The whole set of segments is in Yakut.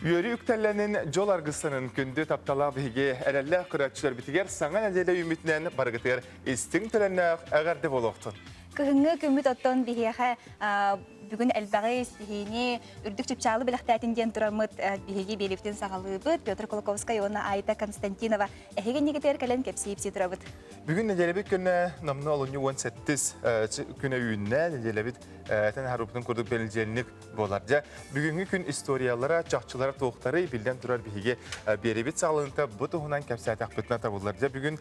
Үөрүү үктэллэнин, дьол аргыстанын күндү тапталаах биһиги эрэллээх көрөөччүлэрбитигэр саҥа нэдиэлэ үүммүтүнэн барыгытыгар истиҥ төлөннөөх эҕэрдэ буолуохтун. Кыһыҥҥы күммүт оттон биһиэхэ бүгүн элбэҕи ситиһиини, үрдүк чыпчаалы бэлэхтээтин диэн тураммыт биһиги биэриибитин саҕалыыбыт. Петр Кулаковскай уонна Айта Константинова эһиги иннигитигэр кэлэн кэпсии-ипсии турабыт. Бүгүн нэдиэлэбит күнэ номнуо олунньу 18 күнэ үүннэ. Нэдиэлэбит этэн аһарбытын курдук бэлдьиэнник буолар. Дьэ, бүгүҥҥү күн историялара, чахчылара туохтарый биллэн турар биһиги биэрэбит саҕаланыыта бу туһунан кэпсээтэхпитинэ табыллар. Дьэ, бүгүн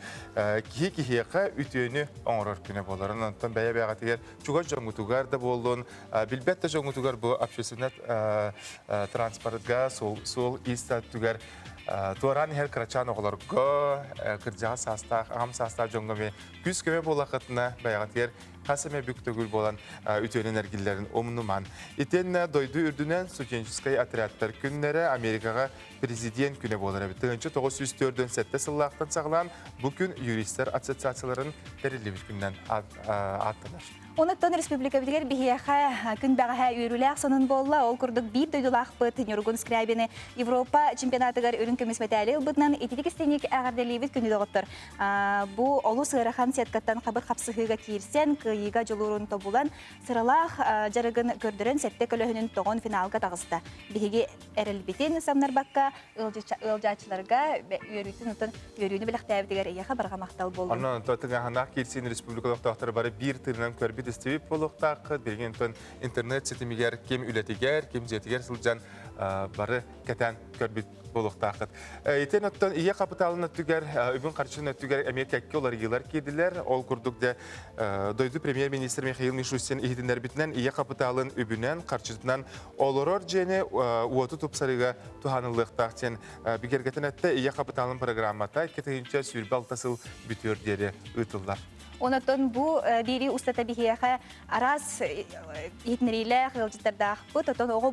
киһи киһиэхэ үтүөнү оҥорор күнэ буолар. Онтон бэйэ-бэйэҕитигэр чугас дьоҥҥутугар да буоллун, билбэт да дьоҥҥутугар бу общественнай транспортга, суол ис өттүгэр туораан иһэр кырачаан оҕолорго, кырдьаҕас саастаах, аҕам саастаах дьоҥҥо эмиэ күүс-көмө буоллаххытына бэйэҕитигэр хас эмэ бүк төгүл буолан үтүөнэн эргиллэрин умнуман. Итиэннэ дойду үрдүнэн студенческай отрядтар күннэрэ Америкаҕа президент күнэ буолар эбит. 1947 сыллаахтан саҕалаан бу күн юристар ассоциацияларын тэриллибит күнүнэн ааттанар. Онуттан республикабытыгар биһиэхэ күн бэҕэһээ үөрүүлээх сонун буолла. Ол курдук биир дойдулаахпыт Ньургун Скрябины Европа чемпионатыгар үрүҥ көмүс мэтээли ылбытынан ититик истиҥник эҕэрдэлиибит күнү доҕоттор. Бу олус ыарахан сеткаттан хабыр хапсыһыыга киирсэн, кыайыыга дьулуурун тобулан, сыралаах дьарыгын көрдөрөн сэттэ көлөһүнүн тоҕон финалга таҕыста. Биһиги эрэлбитин самнарбакка ыалдьааччыларга үөрүүтүн утан үөрүүнү бэлэхтээбитигэр эйиэхэ барҕа махтал буоллун. Онон онтон тыҥааһыннаах киирсиин республика олохтоохторо бары биир тыынынан көрбүт истибит буолуохтааххыт. Билигин онтон интернет ситимигэр ким үлэтигэр, ким дьиэтигэр сылдьан бары кэтээн көрбүт буолуохтааххыт. Итин оттон ийэ хапытаалын өттүгэр, үбүн-харчын өттүгэр эмиэ кэккэ уларыйыылар киирдилэр. Ол курдук дьэ дойду премьер-министр Михаил Мишустин иһитиннэрбитинэн ийэ хапытаалын үбүнэн, харчытынан олорор дьиэни уоту тупсарыыга туһаныллыахтаах диэн бигэргэтэн эттэ. Ийэ хапытаалын программата 2026 сыл бүтүөр диэри ыытыллар. Онотон бу биэрии устата биһиэхэ араас иһитиннэриилээх ыалдьыттардаахпыт. Отон оҕо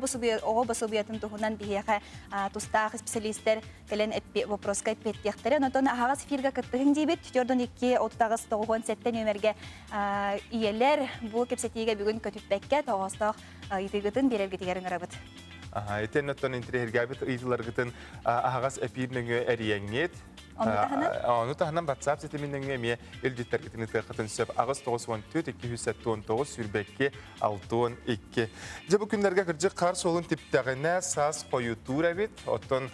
босубуйатын туһунан биһиэхэ тустаах специалистэр кэлэн вопроска эппиэттиэхтэрэ. Онотон аһаҕас эфиргэ кыттыһыҥ диибит. 412 38 97 нүөмэргэ ийэлэр бу кэпсэтиигэ бүгүн көтүппэккэ тоҕоостоох ыйытыыгытын биэрэргитигэр ыҥырабыт. Итиэннэ оттон интэриэһиргээбит ыйытыыларгытын аһаҕас эпиир нөҥүө эрийэҥҥит. Ону таһынан? Ону таһынан WhatsApp ситимин нөҥүө эмиэ илдьиттэргитин ытыаххытын сөп. 8 94 279 22 62. Дьэ бу күннэргэ кырдьык хаар суолун типтэҕинэ саас хойутуур эбит. Оттон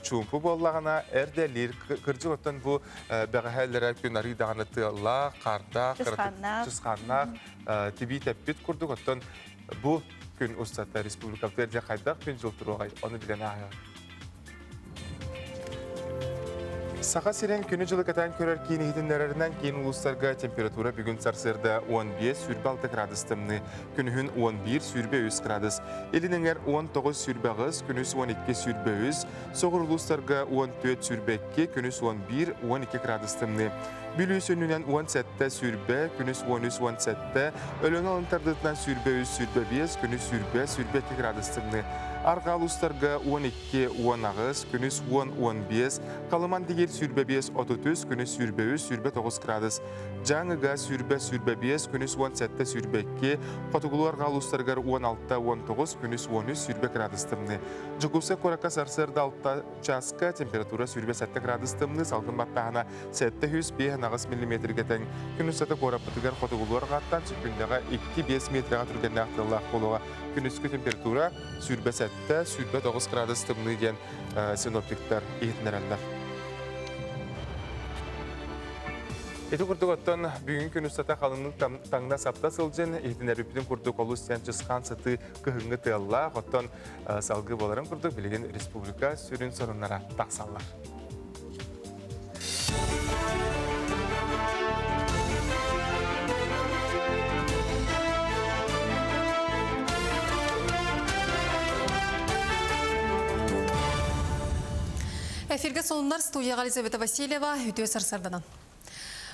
чуумпу буоллаҕына эрдэлиир. Кырдьык оттон бу бэҕэһээ күн арыы даҕаны тыаллаах, хаардаах, чысхааннаах тибии тэппит курдук. Оттон бу күн устата республикабытыгар дьэ хайдах күн-дьыл туруоҕай, ону билэн ааһыаҕыҥ. Саха сирин күнү-дьылы кэтээн көрөр киин иһитиннэрэринэн киин улуустарга температура бүгүн сарсыарда 15-26 градус тымныы, күнүһүн 11-23 градус, илин эҥэр 19-28, күнүс 12-23, соҕуруу улуустарга 14-22, күнүс 11-12 градус тымныы. Бүлүү сүнньүнэн 17 сүүрбэ, күнүс 13 17, Өлөөнө алын тардыытынан сүүрбэ үс 25, күнүс сүүрбэ 22 градус тымныы. Арҕаа улуустарга 12 18, күнүс 10 15, Халыман Дигир сүүрбэ 5 33, күнүс сүүрбэ үс 29 градус. Дьааҥыга сүүрбэ 25, күнүс 17 22, Хотугулуу арҕаа улуустарыгар 16 19, күнүс 13 20 градус тымныы. Дьокуускай куоракка сарсыарда 6 чааска температура 27 градус тымныы, салгын баттааһына 705 миллиметргэ тэҥ. Күн устата куораппытыгар хотугулуу арҕааттан сүкүннэҕэ 2-5 метрэҕэ түргэннээх тыаллаах буолуоҕа. Күнүскү температура 27-29 градус тымныы диэн синоптиктар иһитиннэрэллэр. Ити курдук оттон бүгүн күн устата халыҥнык таҥна сапта сылдьын иһитиннэрбиппитин курдук олус диэн чысхаан сытыы кыһыҥҥы тыаллаах, оттон салгыы буоларын курдук билигин республика сүрүн сонуннара тахсаллар. Эфиргэ сонуннар студияға Елизавета Васильева үтүө сарсарданан.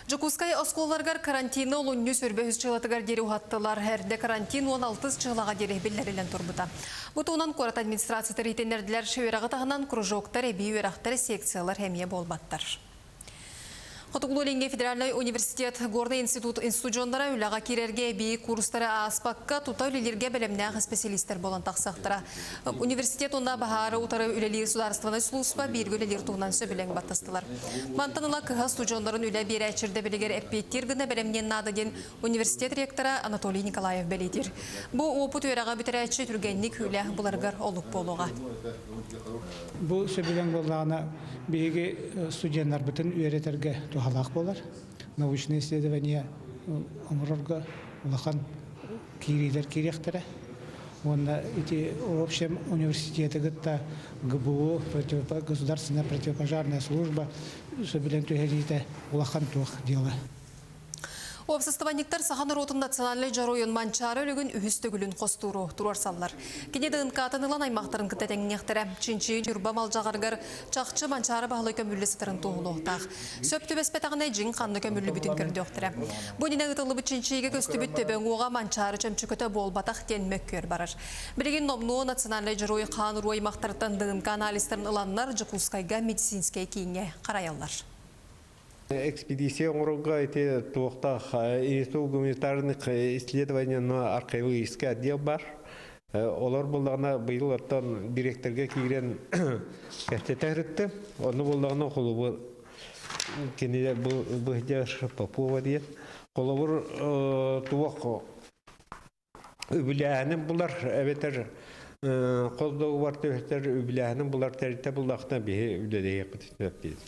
Дьокуускай оскуолаларыгар карантины олунньу сөрбө үс чыылатыгар диэри уһаттылар. Эрдэ карантин 16 чыылаҕа диэри биллэриллэн турбута. Бу туһунан куорат администрацията иһитиннэрдилэр. Үөрэҕи таһынан кружоктар, эбии үөрэхтэр, секциялар эмиэ буолбаттар. Хотугулуу-Илиҥҥи федеральнай университет Горнай институт устудьуоннара үлэҕэ киирэргэ эбии курстары ааспакка тута үлэлииргэ бэлэмнээх исписэлиистэр буолан тахсыахтара. Университет уонна баһаары утары үлэлиир судаарыстыбаннай сулууспа бииргэ үлэлиир туһунан сөбүлэҥ баттастылар. Мантан ыла кыһа устудьуоннарын үлэ биэрээччи ирдэбилигэр эппиэттиир гына бэлэмниэн наада диэн университет ректора Анатолий Николаев бэлиэтиир. Бу уопут үөрэҕи бүтэрээччи түргэнник үлэ буларыгар олук буолуоҕа. Бу сөбүлэҥ буоллаҕына биһиги студеннарбытын үөрэтэргэ туһалаах буолар. Научное исследование оҥорорго улахан киириилэр киириэхтэрэ. Уонна ити в общем университеты кытта ГБУ, государственная противопожарная служба сөбүлэҥ түһэриитэ улахан туох дьыала. Уопсастыбанньыктар саха норуотун национальнай дьоруойун Манчаары өлүгүн үһүс төгүлүн хостууру туруорсаллар. Кини ДНК-тын ылан аймахтарын кытта тэҥниэхтэрэ. Чинчийии Ньурба Малдьаҕарыгар чахчы Манчаары баһылай көмүллэ сытарын туоһулуохтаах. Сөп түбэспэтэҕинэ дьиҥ ханна көмүллүбүтүн көрдүөхтэрэ. Бу иннинэ ыытыллыбыт чинчийиигэ көстүбүт төбө уҥуоҕа Манчаары чөмчөкөтө буолбатах диэн мөккүөр барар. Билигин номнуо национальнай дьоруой хаан уруу аймахтарыттан ДНК анализтарын ыланнар Дьокуускайга медицинскэй кииҥҥэ харайаллар. Экспедиция оҥорорго ити туохтаах институт гуманитарных исследований археологический отдел бар. Олор буллаҕына быйыл оттон директорга киирэн кэпсэтэ сырыттым. Онно буллаҕына холобур кинилэр бу быһдьар Попова диэн холобур туох үбүлээһинин булар эбэтэр хос договор түһэтэр үбүлээһинин булар тэрилтэ буллахтан биһи үлэлэһиэхпит сөп диир.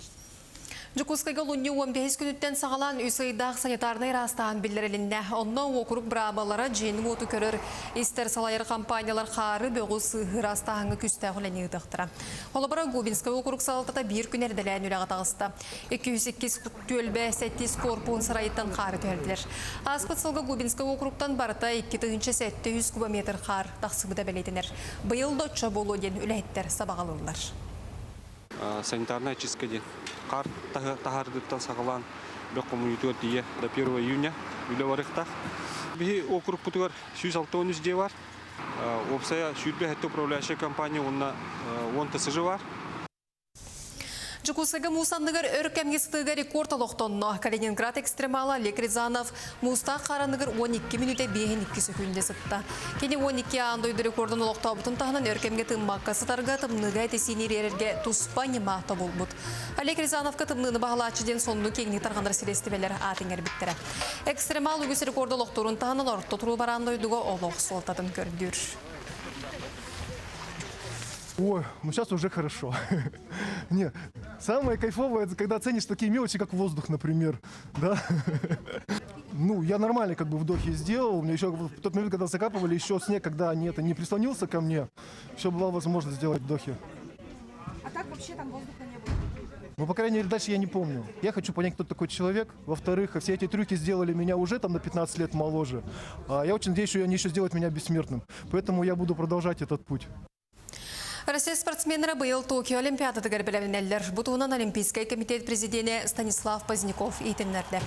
Дьокуускайга олунньу 15 күнүттэн саҕалаан үс ыйдаах санитарнай ыраастааһын биллэрилиннэ. Онно уокурук быраабалара дьиэни-уоту көрөр, истэр салайар компаниялар хаары, бөҕү, сыыһы ыраастааһыҥҥа күүстээх үлэни ыытыахтара. Холобура, Губинскай уокурук салалтата биир күн эрдэлээн үлэҕэ таҕыста. 202 түөлбэ сэттис корпуһун сарайыттан хаары түһэрдилэр. Ааспыт сылга Губинскай уокуруктан барыта 2700 кубометр хаар тахсыбыта бэлиэтэнэр. Быйыл да оччо буолуо диэн үлэһиттэр сабаҕалыыллар. Санитарная очистка диэн хаар таһаардыттан саҕалаан бөх хомуйуутугар тиийэ до 1 июня үлэ барыахтаах. Биһи округпутугар 163 дьиэ бар. Уопсайа 27 управляющая компания уонна 10 ТСЖ бар. Дьокуускайга муус анныгар өр кэмҥэ сытыыга рекорд олохтонно. Калининград экстремала Олег Рязанов муустаах хаар анныгар 12 мүнүүтэ 5-2 сөкүүндэ сытта. Кини 12 аан дойду рекордун олохтообутун таһынан өр кэмҥэ тыммакка сытарга, тымныыга этисиини ириэрэргэ туспа ньыма тобулбут. Олег Рязановка тымныыны баһылааччы диэн сонуну киэҥник тарҕанар сириэстибэлэр аат иҥэрбиттэрэ. Экстремал үгүс рекорду олохтуурун таһынан орто туруу бараан дойдуга олох суолтатын көрдүүр. Ой, ну сейчас уже хорошо. Не, самое кайфовое, это когда ценишь такие мелочи, как воздух, например, да. Ну, я нормально как бы вдохи сделал. Мне еще в тот момент, когда закапывали, еще снег, когда не, это, не прислонился ко мне, еще была возможность сделать вдохи. А так вообще там воздуха не было? Ну, по крайней мере, дальше я не помню. Я хочу понять, кто такой человек. Во-вторых, все эти трюки сделали меня уже там на 15 лет моложе. А я очень надеюсь, что они еще сделают меня бессмертным. Поэтому я буду продолжать этот путь. Россия спортсменнара быйыл Токио Олимпиадатыгар бэлэмнэнэллэр. Бу туһунан Олимпийскай комитет президенэ Станислав Поздняков иһитиннэрдэ.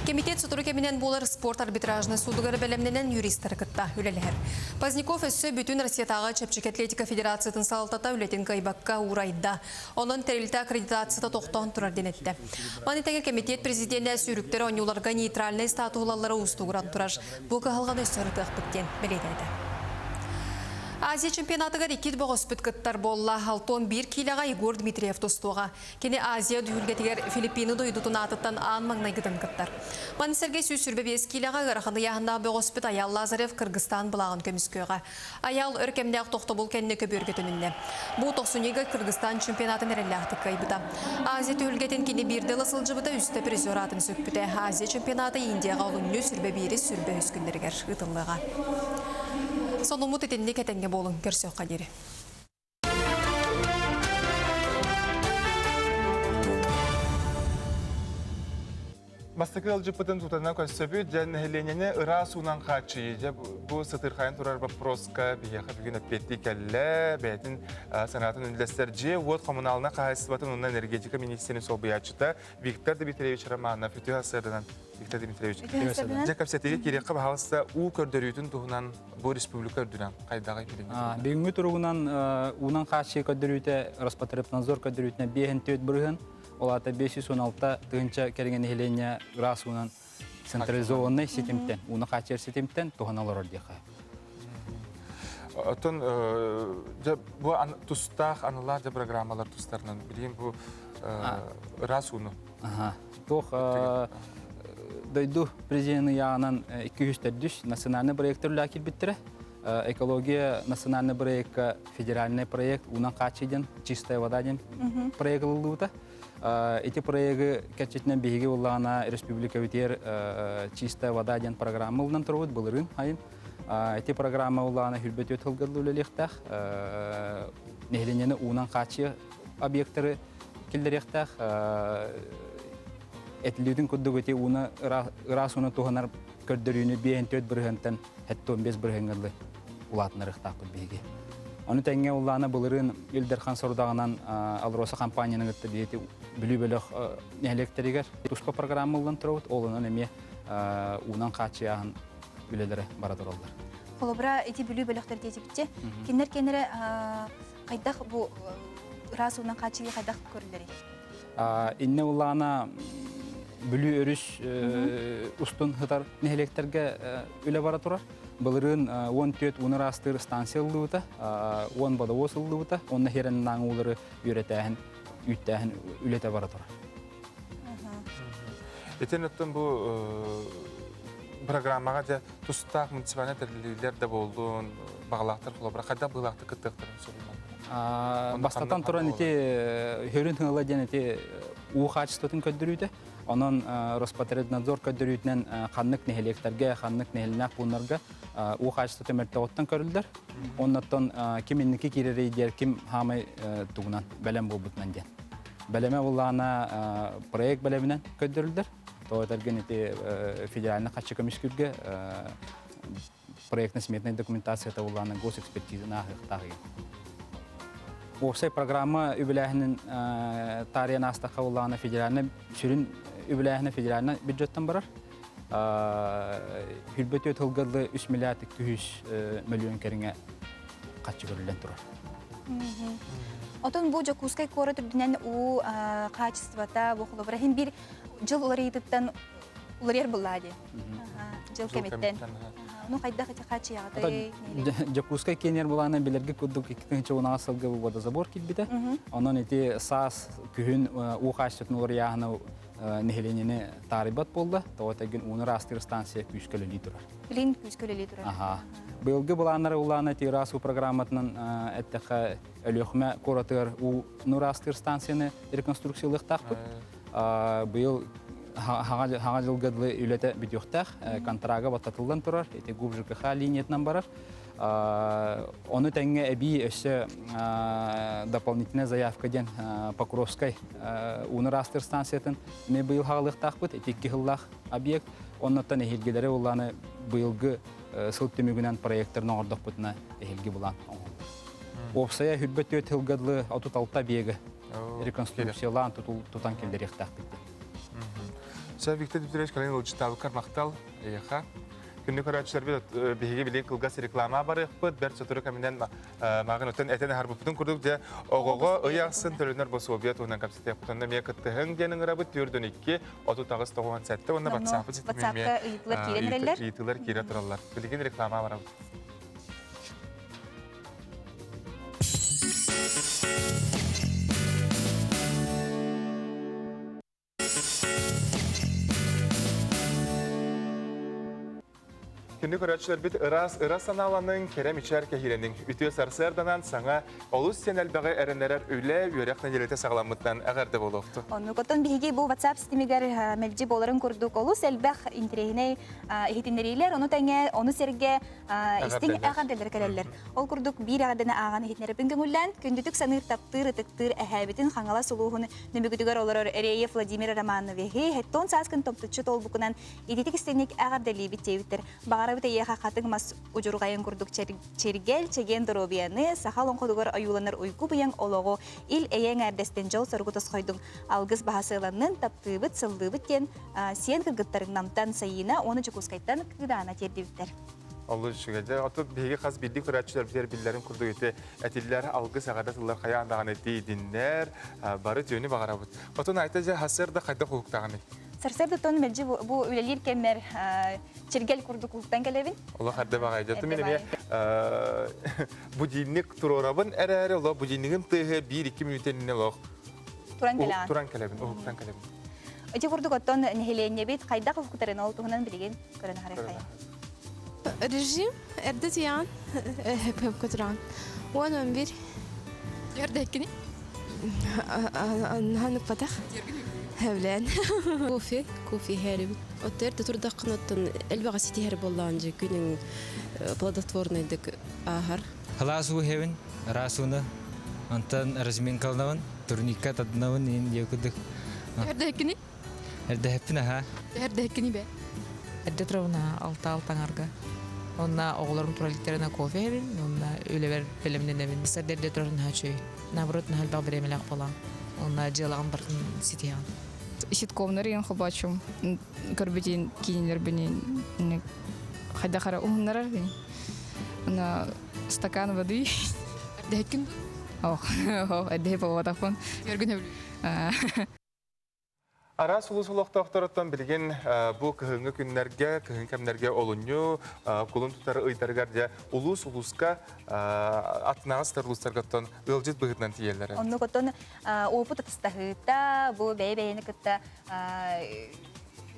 Комитет сотору кэминэн буолар спорт арбитражнай суудугар бэлэмнэнэн юристары кытта үлэлэһэр. Поздняков өссө бүтүн Россиятааҕы чэпчэки атлетика федерациятын салалтата үлэтин кыайбакка уурайда. Онон тэрилтэ аккредитацията тохтоон турар диэн эттэ. Маны тэҥэ комитет президенэ сүүрүктэр оонньууларга нейтральнай статуһу ылаллара уустугуран турар. Бу кыһалҕаны өссө ырытыахпыт диэн бэлиэтээтэ. Азия чемпионатыгар икки бөҕөспүт кыттар буолла. 61 киилэҕэ Егор Дмитриев тустуоҕа. Кини Азия түһүлгэтигэр Филиппины дойдутун аатыттан аан маҥнайгытын кыттар. Маны сэргэ 125 киилэҕэ ыарахан ыйааһыннаах бөҕөспүт Айаал Лазарев Кыргызстан былааҕын көмүскүөҕэ. Айаал өр кэмнээх тохтобул кэннэ көбүөргэ төнүннэ. Бу тохсунньуга Кыргызстан чемпионатын эрэллээхтик кыайбыта. Азия түһүлгэтин кини биирдэ ыла сылдьыбыта, үстэ призер аатын сүкпүтэ. Азия чемпионата Индияҕа олунньу сүрбэ биирис сүрбэ үс күннэригэр ыытыллыаҕа. Сонуммут итинник этэҥҥэ буолуҥ, көрсүөххэ диэри. Бастакы ыалдьыппытын тутана көрсөбүт, дьэ нэһилиэнньэни ыраас уунан хааччыйыы. Дьэ бу сытыырхайан турар боппуруоска биһиэхэ бүгүн эппиэттии кэллэ. Бэйэтин санаатын үллэстэр дьиэ-уот хомунаалына хаһаайыстыбатын уонна энергетика министрин солбуйааччыта Виктор Дмитриевич Романов үтүө сарсыарданан Виктор Дмитриевич. Дьэ кэпсэтиигэ киириэххэ баһаалыста уу көрдөрүүтүн туһунан бу республика үрдүнэн хайдаҕый билиҥҥи Бүгүҥҥү туругунан уунан хааччыйыы көрдөрүүтэ Роспотребнадзор көрдөрүүтүнэн 5 бырыһын. Ол аата 516 тыһыынча кэриҥэ нэһилиэнньэ ыраас уунан централизованнай ситимтэн, ууну хааччыйар ситимтэн туһана олорор диэхэ. Оттон дьэ бу тустаах аналаах дьэ программалар тустарынан билигин бу ыраас ууну. Туох дойду президенин ыйааҕынан 204 национальный проектар үлэ киирбиттэрэ. Экология национальный проекка федеральный проект уунан хааччый диэн чистая вода диэн проект ылыллыбыта. Ити проегы кэрчитинэн биһиги буллаҕына республикабытыгар чистая вода диэн программа ылынан турабыт былырыын айын. Ити программа буллаҕына хүрбөтүөт сылгылы үлэлиэхтээх. Нэһилиэнньэни уунан хааччыйа объекттары киллэриэхтээх. Этилүүтүн курдук ити ууна ыраас ууну туһанар көрдөрүүнү 54 бырыһыантан 75 бырыһыаҥҥа улаатынарыахтаахпыт биһиги. Ону тэҥҥэ улаана былырыын Ил Дархан сорудаҕынан Алроса компанияны кытта биһиги Бүлүү бөлөх нэһилиэктэригэр туспа программа ыллан турабыт. Ол онон эмиэ уунан хааччыйааһын үлэлэрэ бара тураллар. Холобура, ити Бүлүү бөлөхтөр диэтибитче, кинилэр кэннэрэ хайдах бу ыраас уунан хааччыйыы хайдах көрүллэрий? Инне улаана Бүлүү өрүс устун сытар нэһилиэктэргэ үлэ бара турар. Былырыын 14 уун ыраастыыр станция ыллыбыта, 10 водовоз ыллыбыта, онно хереннаан уулары үөрэтээһин, үүттээһин үлэтэ бара турар. Итин оттон бу программаҕа дьэ тустаах муниципальнай тэриллиилэр да буоллун, баҕалаахтар холобура хайдах быылаахтык кыттыахтарын сөбүй? Бастатан туран ити хөрүн хыла диэн ити уу хаачыстыбатын көрдөрүүтэ. Онон Роспотребнадзор көрдөрүүтүнэн ханнык нэһилиэктэргэ, ханнык нэһилинээх пууннарга уу хаачыстыбата мөлтөҕүттэн көрүллэр. Оннуттан ким инники киирэрий диэр ким хаамай тугунан бэлэм буолбутунан диэн. Бэлэмэ буллаана проект бэлэминэн көрдөрүллэр. Тоҕо этэргин ити федеральный харчы көмүскүүргэ проектно-сметная документацията буллаана госэкспертизаны ааһыахтаах игин. Уопсай программа үбүлээһинин таарыйан аастахха буллаана федеральный сүрүн үбүлээһинэ федеральный бюджеттан барар. Хүрбөтүө тылгылы 3 миллиард 200 миллион кэриҥэ харчы көрүллэн турар. Отон бу Дьокуускай куорат үрдүнэн уу хаачыстыбата бу холобура иһин биир дьыл уларыйыытыттан уларыйар буллаа дии. Дьыл кэмиттэн. Ну хайдах ити хаачыйаҕытай? Дьокуускай киэнигэр булаана билэргэ курдук 2016 сылга бу водозабор киирбитэ. Онон ити саас күһүн уу хаачыстыбатын уларыйааһына нэһилиэнньэни таарыйбат буолла. Тоҕо этэргин ууну ыраастыыр станция күүскэ үлэлии турар. Билин күүскэ үлэлии турар. Аха. Быйылгы былааннары улаана ити ыраас уу программатынан эттэххэ Өлүөхүмэ куоратыгар ууну ыраастыыр станцияны реконструкциялыахтаахпыт. Быйыл хаҥа дьылга дылы үлэтэ бүтүөхтээх. Контрага баттатыллан турар. Ити ГУП ЖКХ линиятынан барар. Ону тэҥҥэ эбии өссө дополнительная заявка диэн Покровскай ууну ыраастыыр станциятын эмиэ быйыл хаалыахтаахпыт. Ити икки сыллаах объект. Оннуттан эһиилгилэри улааны быйылгы сыл түмүгүнэн проекторын оҥордохпутуна эһиилги булаан оҥоһуллар. Уопсайа 24 сылга дылы 36 объегы реконструкциялаан тутан киллэриэхтээхпит. Сэ Виктор Дмитриевич кэлин ылдьыттаабыккар махтал эйиэхэ. Күндү көрөөччүлэрбит биһиги билигин кылгас реклама барыахпыт, бэрт сотору кэминэн мааҕын өтөн этэн аһарбыппытын курдук дьэ оҕоҕо ый ахсын төлөнөр босуобуйа туһунан кэпсэтиэхпит. Онно эмиэ кыттыһыҥ диэн ыҥырабыт 4-2 38 97 уонна WhatsApp ситимэ эмиэ ыйытыылар киирэн эрэллэр. Ыйытыылар киирэ тураллар. Билигин реклама барабыт. Күндү көрөөччүлэрбит ыраас ыра санааланыҥ, кэрэ мичээр кэһиилэниҥ. Үтүө сарсыарданан саҥа олус сиэн элбэҕи эрэнэрэр үлэ, үөрэх нэдиэлэтэ саҕаламмытынан эҕэрдэ буолуохтун. Оннук оттон биһиги бу WhatsApp ситимигэр мэлдьи буоларын курдук олус элбэх интэриэһинэй иһитиннэриилэр, ону тэҥэ, ону сэргэ истиҥ эҕэрдэлэр кэлэллэр. Ол курдук биир эҕэрдэни ааҕан иһитиннэрэрбин көҥүллээн, күндүтүк саныыр, таптыыр, ытыктыыр эһээбитин Хаҥалас улууһун Нөмүгүтүгэр олорор Реев Владимир Романовиһы хэттон сааскын томтуччу туолбукунан ититик истиҥник эҕэрдэлиибит диэбиттэр. Баҕарабыт эйиэхэ хатыҥ мас удьурҕайын курдук чиргэл, чэгиэн доруобуйаны, саха олоҥхотугар ойууланар уйгу-быйаҥ олоҕу ил эйэ эҥээрдэстэн дьол-соргу тосхойдуҥ. Алгыс баһа сыаланнын, таптыыбыт, сыллыыбыт диэн сиэн кыргыттарыҥ Намтан Сайыына уонна Дьокуускайтан Кыыдаана тиэрдибиттэр. Олус үчүгэй. Дьэ, оттон биһиги хас биирдии көрөөччүлэрбитигэр биллэрин курдук ити этиллэр алгыс эҕэрдэ тыллар хайаан даҕаны тиийдиннэр, бары үтүөнү баҕарабыт. Отон Айта дьэ сарсыарда хайдах уһуктаҕыный? Сарсыардаттан мэлдьи бу үлэлиир кэммэр чиргэл курдук уһуктан кэлэбин. Олох эрдэ баҕайы. Дьэ, мин эмиэ будильник туруорабын эрээри, олох будильнигым тыаһа биир-икки мүнүүтэ иннинэ олох туран кэлэҕин. Туран кэлэбин, уһуктан кэлэбин. Ити курдук оттон нэһилиэнньэбит хайдах уһуктарын ол туһунан билигин көрөн аһарыаххайа. Режим эрдэ тиийэҕин, хөпкө тураҕын. 10-11. Эрдэ эккини? Ханыкпатах. Хэвлээн. Кофе, кофе иһэрибит. Отто эрдэ турдаххына оттон элбэҕи ситиһэр буоллаҕын дьэ күнүҥ плодотворнайдык ааһар. Халаас уу иһэбин, ыраас ууну. Онтон разминкаланабын, турникка тардынабын иин диэ курдук. Эрдэ эккини? Эрдэһэппин аһаа. Эрдэһиккини бэ? Эрдэ турабын алта алтаҥарга. Онна оҕолорум тураликтарына кофе иһэбин, онна үлэбэр бэлэмнэнэбин. Сарда эрдэ турар наһаа үчүгэй. Наоборот, наһаа элбэх бириэмэлээх буолаҕын. Онна дьыалаҕын барытын ситиһэҕин. Ситкомнар иһин хобоочум көрбүтүн киинилэрбин хайдах эрэ уһуннарар на стакан воды. Эрдэһиккин Ох, эрдэһи буолбатахпын. Өргүн өбүлүү. Араас улуус олохтоохторуттан билигин бу кыһыҥҥы күннэргэ, кыһын кэмнэргэ олунньу, кулун тутар ыйдарыгар дьэ улуус улууска атынааҕы сытар улуустаргаттан ыалдьыт быһыытынан тиийэллэр. Оннук оттон опыт атастаһыыта, бу бэйэ-бэйэни кытта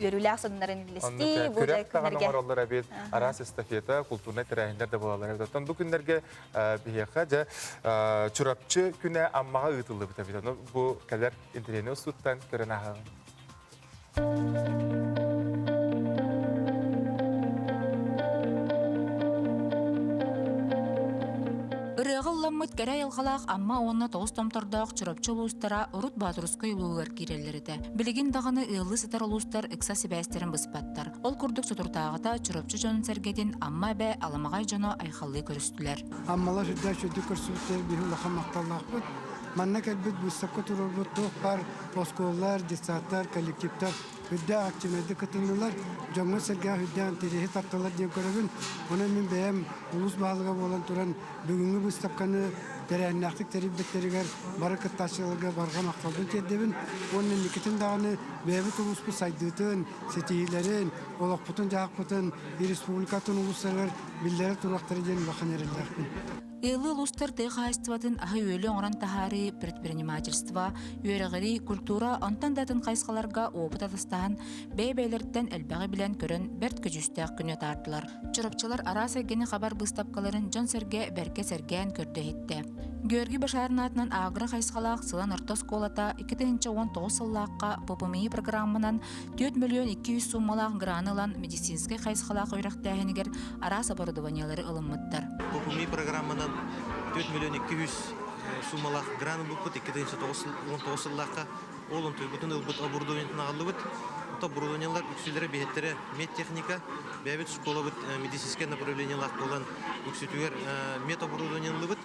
үөрүүлээх сонуннарын үллэстии, бу күрэх даҕаны оҥороллор эбит, араас эстафета, култуурнай тэрээһиннэр да буолаллар эбит. Оттон бу күннэргэ биһиэхэ дьэ Чурапчы күнэ Аммаҕа ыытыллыбыт эбит. Ону бу кэлэр Интэриэһинэй устууттан көрөн ааһаҕын. Ырыаҕа ылламмыт кэрэ айылҕалаах Амма уонна тоҕус томтордоох Чурапчы улуустара урут Боотурускай улууһугар киирэллэр этэ. Билигин даҕаны ыаллыы сытар улуустар ыкса сибээстэрин быспаттар. Ол курдук соторутааҕыта Чурапчы дьонун-сэргэтин Амма эбэ аламаҕай дьоно айхаллыы көрүстүлэр. Аммалар үрдээх үрдүк көрсүбүттэр биһи улахан махталлаахпыт. Манна кэлбит быыстапка туруорбут туох баар оскуолалар, детсадтар, коллективтар үрдээх активнайдык кытыннылар, дьоҥҥо-сэргэҕэ үрдээх интэриэһи тартылар диэн көрөбүн. Онон мин бэйэм улуус баһылыга буолан туран бүгүҥҥү быыстапканы тэрээһиннээхтик тэрийбиттэригэр бары кыттааччыларга барҕа махталбын тиэрдэбин уонна инникитин даҕаны бэйэбит улууспут сайдыытын, ситиһиилэрин, олохпутун-дьаһахпытын республикатын улуустарыгар биллэрэ туруохтара диэн улахан эрэллээхпин. Ыалы улуустар тыа хаһаайыстыбатын аһы-үөлү оҥорон таһаарыы, предпринимательство, үөрэҕирии, культура, онтон да атын хайысхаларга уопут атастаһан, бэйэ-бэйэлэриттэн элбэҕи билэн-көрөн бэрт көдьүүстээх күнү атаардылар. Чурапчылар араас эйгэни хабар быыстапкаларын дьон-сэргэ бэркэ сэргээн көрдө-иһиттэ. Георгий Башарин аатынан агро хайысхалаах Сылан орто оскуолата 2019 сыллаахха ППМИ программанан 4 миллион 200 сууммалаах граны ылан медицинскэй хайысхалаах үөрэхтээһинигэр араас оборудованиелары ылыммыттар. ППМИ программанан 4 миллион 200 суумалаах гран ылбыппыт 2019 сыллаахха ол онтуйбутун ылбыт оборудованиетын аҕаллыбыт. Ото оборудованиелар үксүлэрэ биһиттэрэ медтехника, бэйэбит школабыт медицинскэй направлениелаах буолан үксүтүгэр мед оборудование ыллыбыт.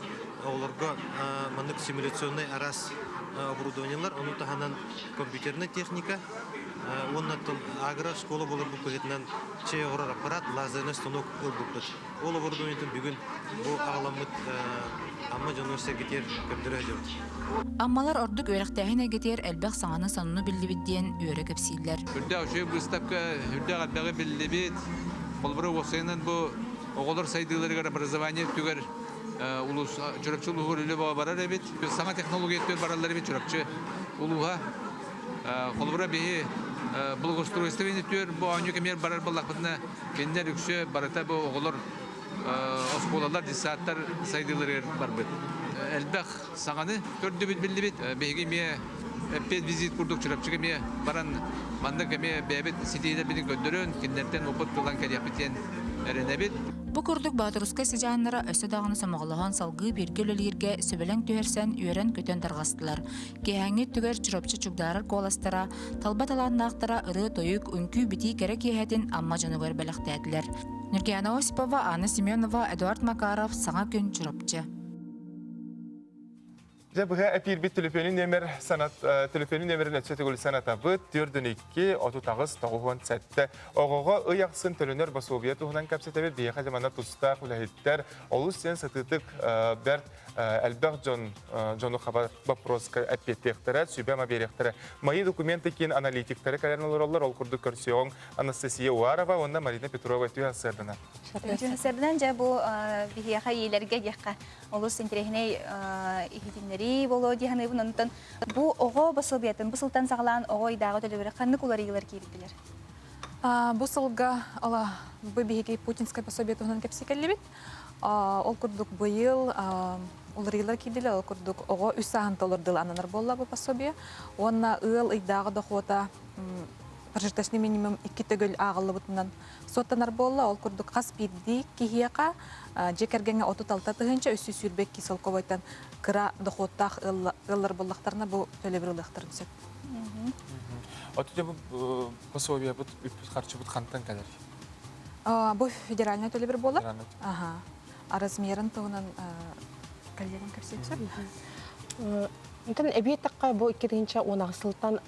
Оҕолорго маннык симуляционнай араас оборудованиелар, ону таһынан компьютерная техника уонна агро школа буоларбыт быһыытынан чэй оҥорор аппарат, лазерный станок ылбыппыт. Ол оборудованиетын бүгүн бу аҕаламмыт Амма дьонун сэргитиэр көрдөрө сылдьабыт. Аммалар ордук үөрэхтээһин эйгэтигэр элбэх саҥаны-сонуну биллибит диэн үөрэ кэпсииллэр. Үрдээх үчүгэй быыстапка, үрдээх элбэҕи биллибит. Холобура, уопсайынан бу оҕолор сайдыыларыгар образование өттүгэр улуус Чурапчы улууһугар үлэ бөҕө барар эбит. Саҥа технология өттүгэр бараллар эбит Чурапчы улууһа. Холобура, биһи благоустройство өттүгэр бу оонньуу кэмигэр барар буоллахпытына, кинилэр үксэ барыта бу оҕолор оскуолалар, детсадтар сайдыыларыгар барбыт. Элбэх саҥаны көрдүбүт, биллибит. Биһиги эмиэ эппиэт визит курдук Чурапчыга эмиэ баран маннык эмиэ бэйэбит ситиһиилэрбитин көрдөрөн, кинилэртэн опыт ылан кэлиэхпит диэн эрэнэбит. Бу курдук Боотурускай сыдьааннара өссө даҕаны сомоҕолоһон салгыы бииргэ үлэлииргэ сөбүлэҥ түһэрсэн үөрэн-көтөн тарҕастылар. Киэһээҥҥи өттүгэр Чурапчы чугдаарар куоластара, талба талааннаахтара ырыа-тойук, үҥкүү-битии кэрэ киэһэтин Амма дьонугар бэлэхтээтилэр. Нюргиана Осипова, Анна Семенова, Эдуард Макаров, Саҥа күн, Чурапчы. Дьэ быһа эпиирбит төлөпүөнүн нөмер санат төлөпүөнүн нөмерин өссө төгүл санатабыт 4 2 38 97 оҕоҕо ый ахсын төлөнөр босуобуйа туһунан кэпсэтэбит биһиэхэ дьэ манна тустаах үлэһиттэр олус диэн сытыытык бэрт элбэх дьон дьону хабар вопроска эппиэттиэхтэрэ сүбэ-ама биэриэхтэрэ мои документы киин аналитиктары кэлэн олороллор ол курдук көрсүөҕүҥ Анастасия Уарова уонна Марина Петрова үтүө сарсыарданан. Үтүө сарсыарданан дьэ бу биһиэхэ ийэлэргэ диэххэ олус интэриэһинэй иһитиннэрии буолуо дии саныыбын. Онтон бу оҕо босуобуйатын бу сылтан саҕалаан оҕо ыйдааҕы төлөбүрэ ханнык уларыйыылар киирдилэр? Бу сылга бу биһиги путинскай пособие туһунан кэпсии кэллибит. Ол курдук быйыл уларыйыылар киирдилэр, ол курдук оҕо үс сааһын толордул ананар буолла бу пособие. Уонна ыал ыйдааҕы дохуота прожиточный минимум икки төгүл ааҕыллыбытынан суоттанар буолла. Ол курдук хас биирдии киһиэхэ дьиэ кэргэҥҥэ 36 322 солкуобайтан кыра дохуоттаах ыаллар буоллахтарына бу төлөбүр ылыахтарын сөп. Оту бу пособиябыт үппүт харчыбыт хантан кэлэр? Бу федеральный төлөбүр буолар. Аха. А размерын туһунан коллегам кэпсиэхсэ. Онтон эбии эттэххэ бу 2018 сылтан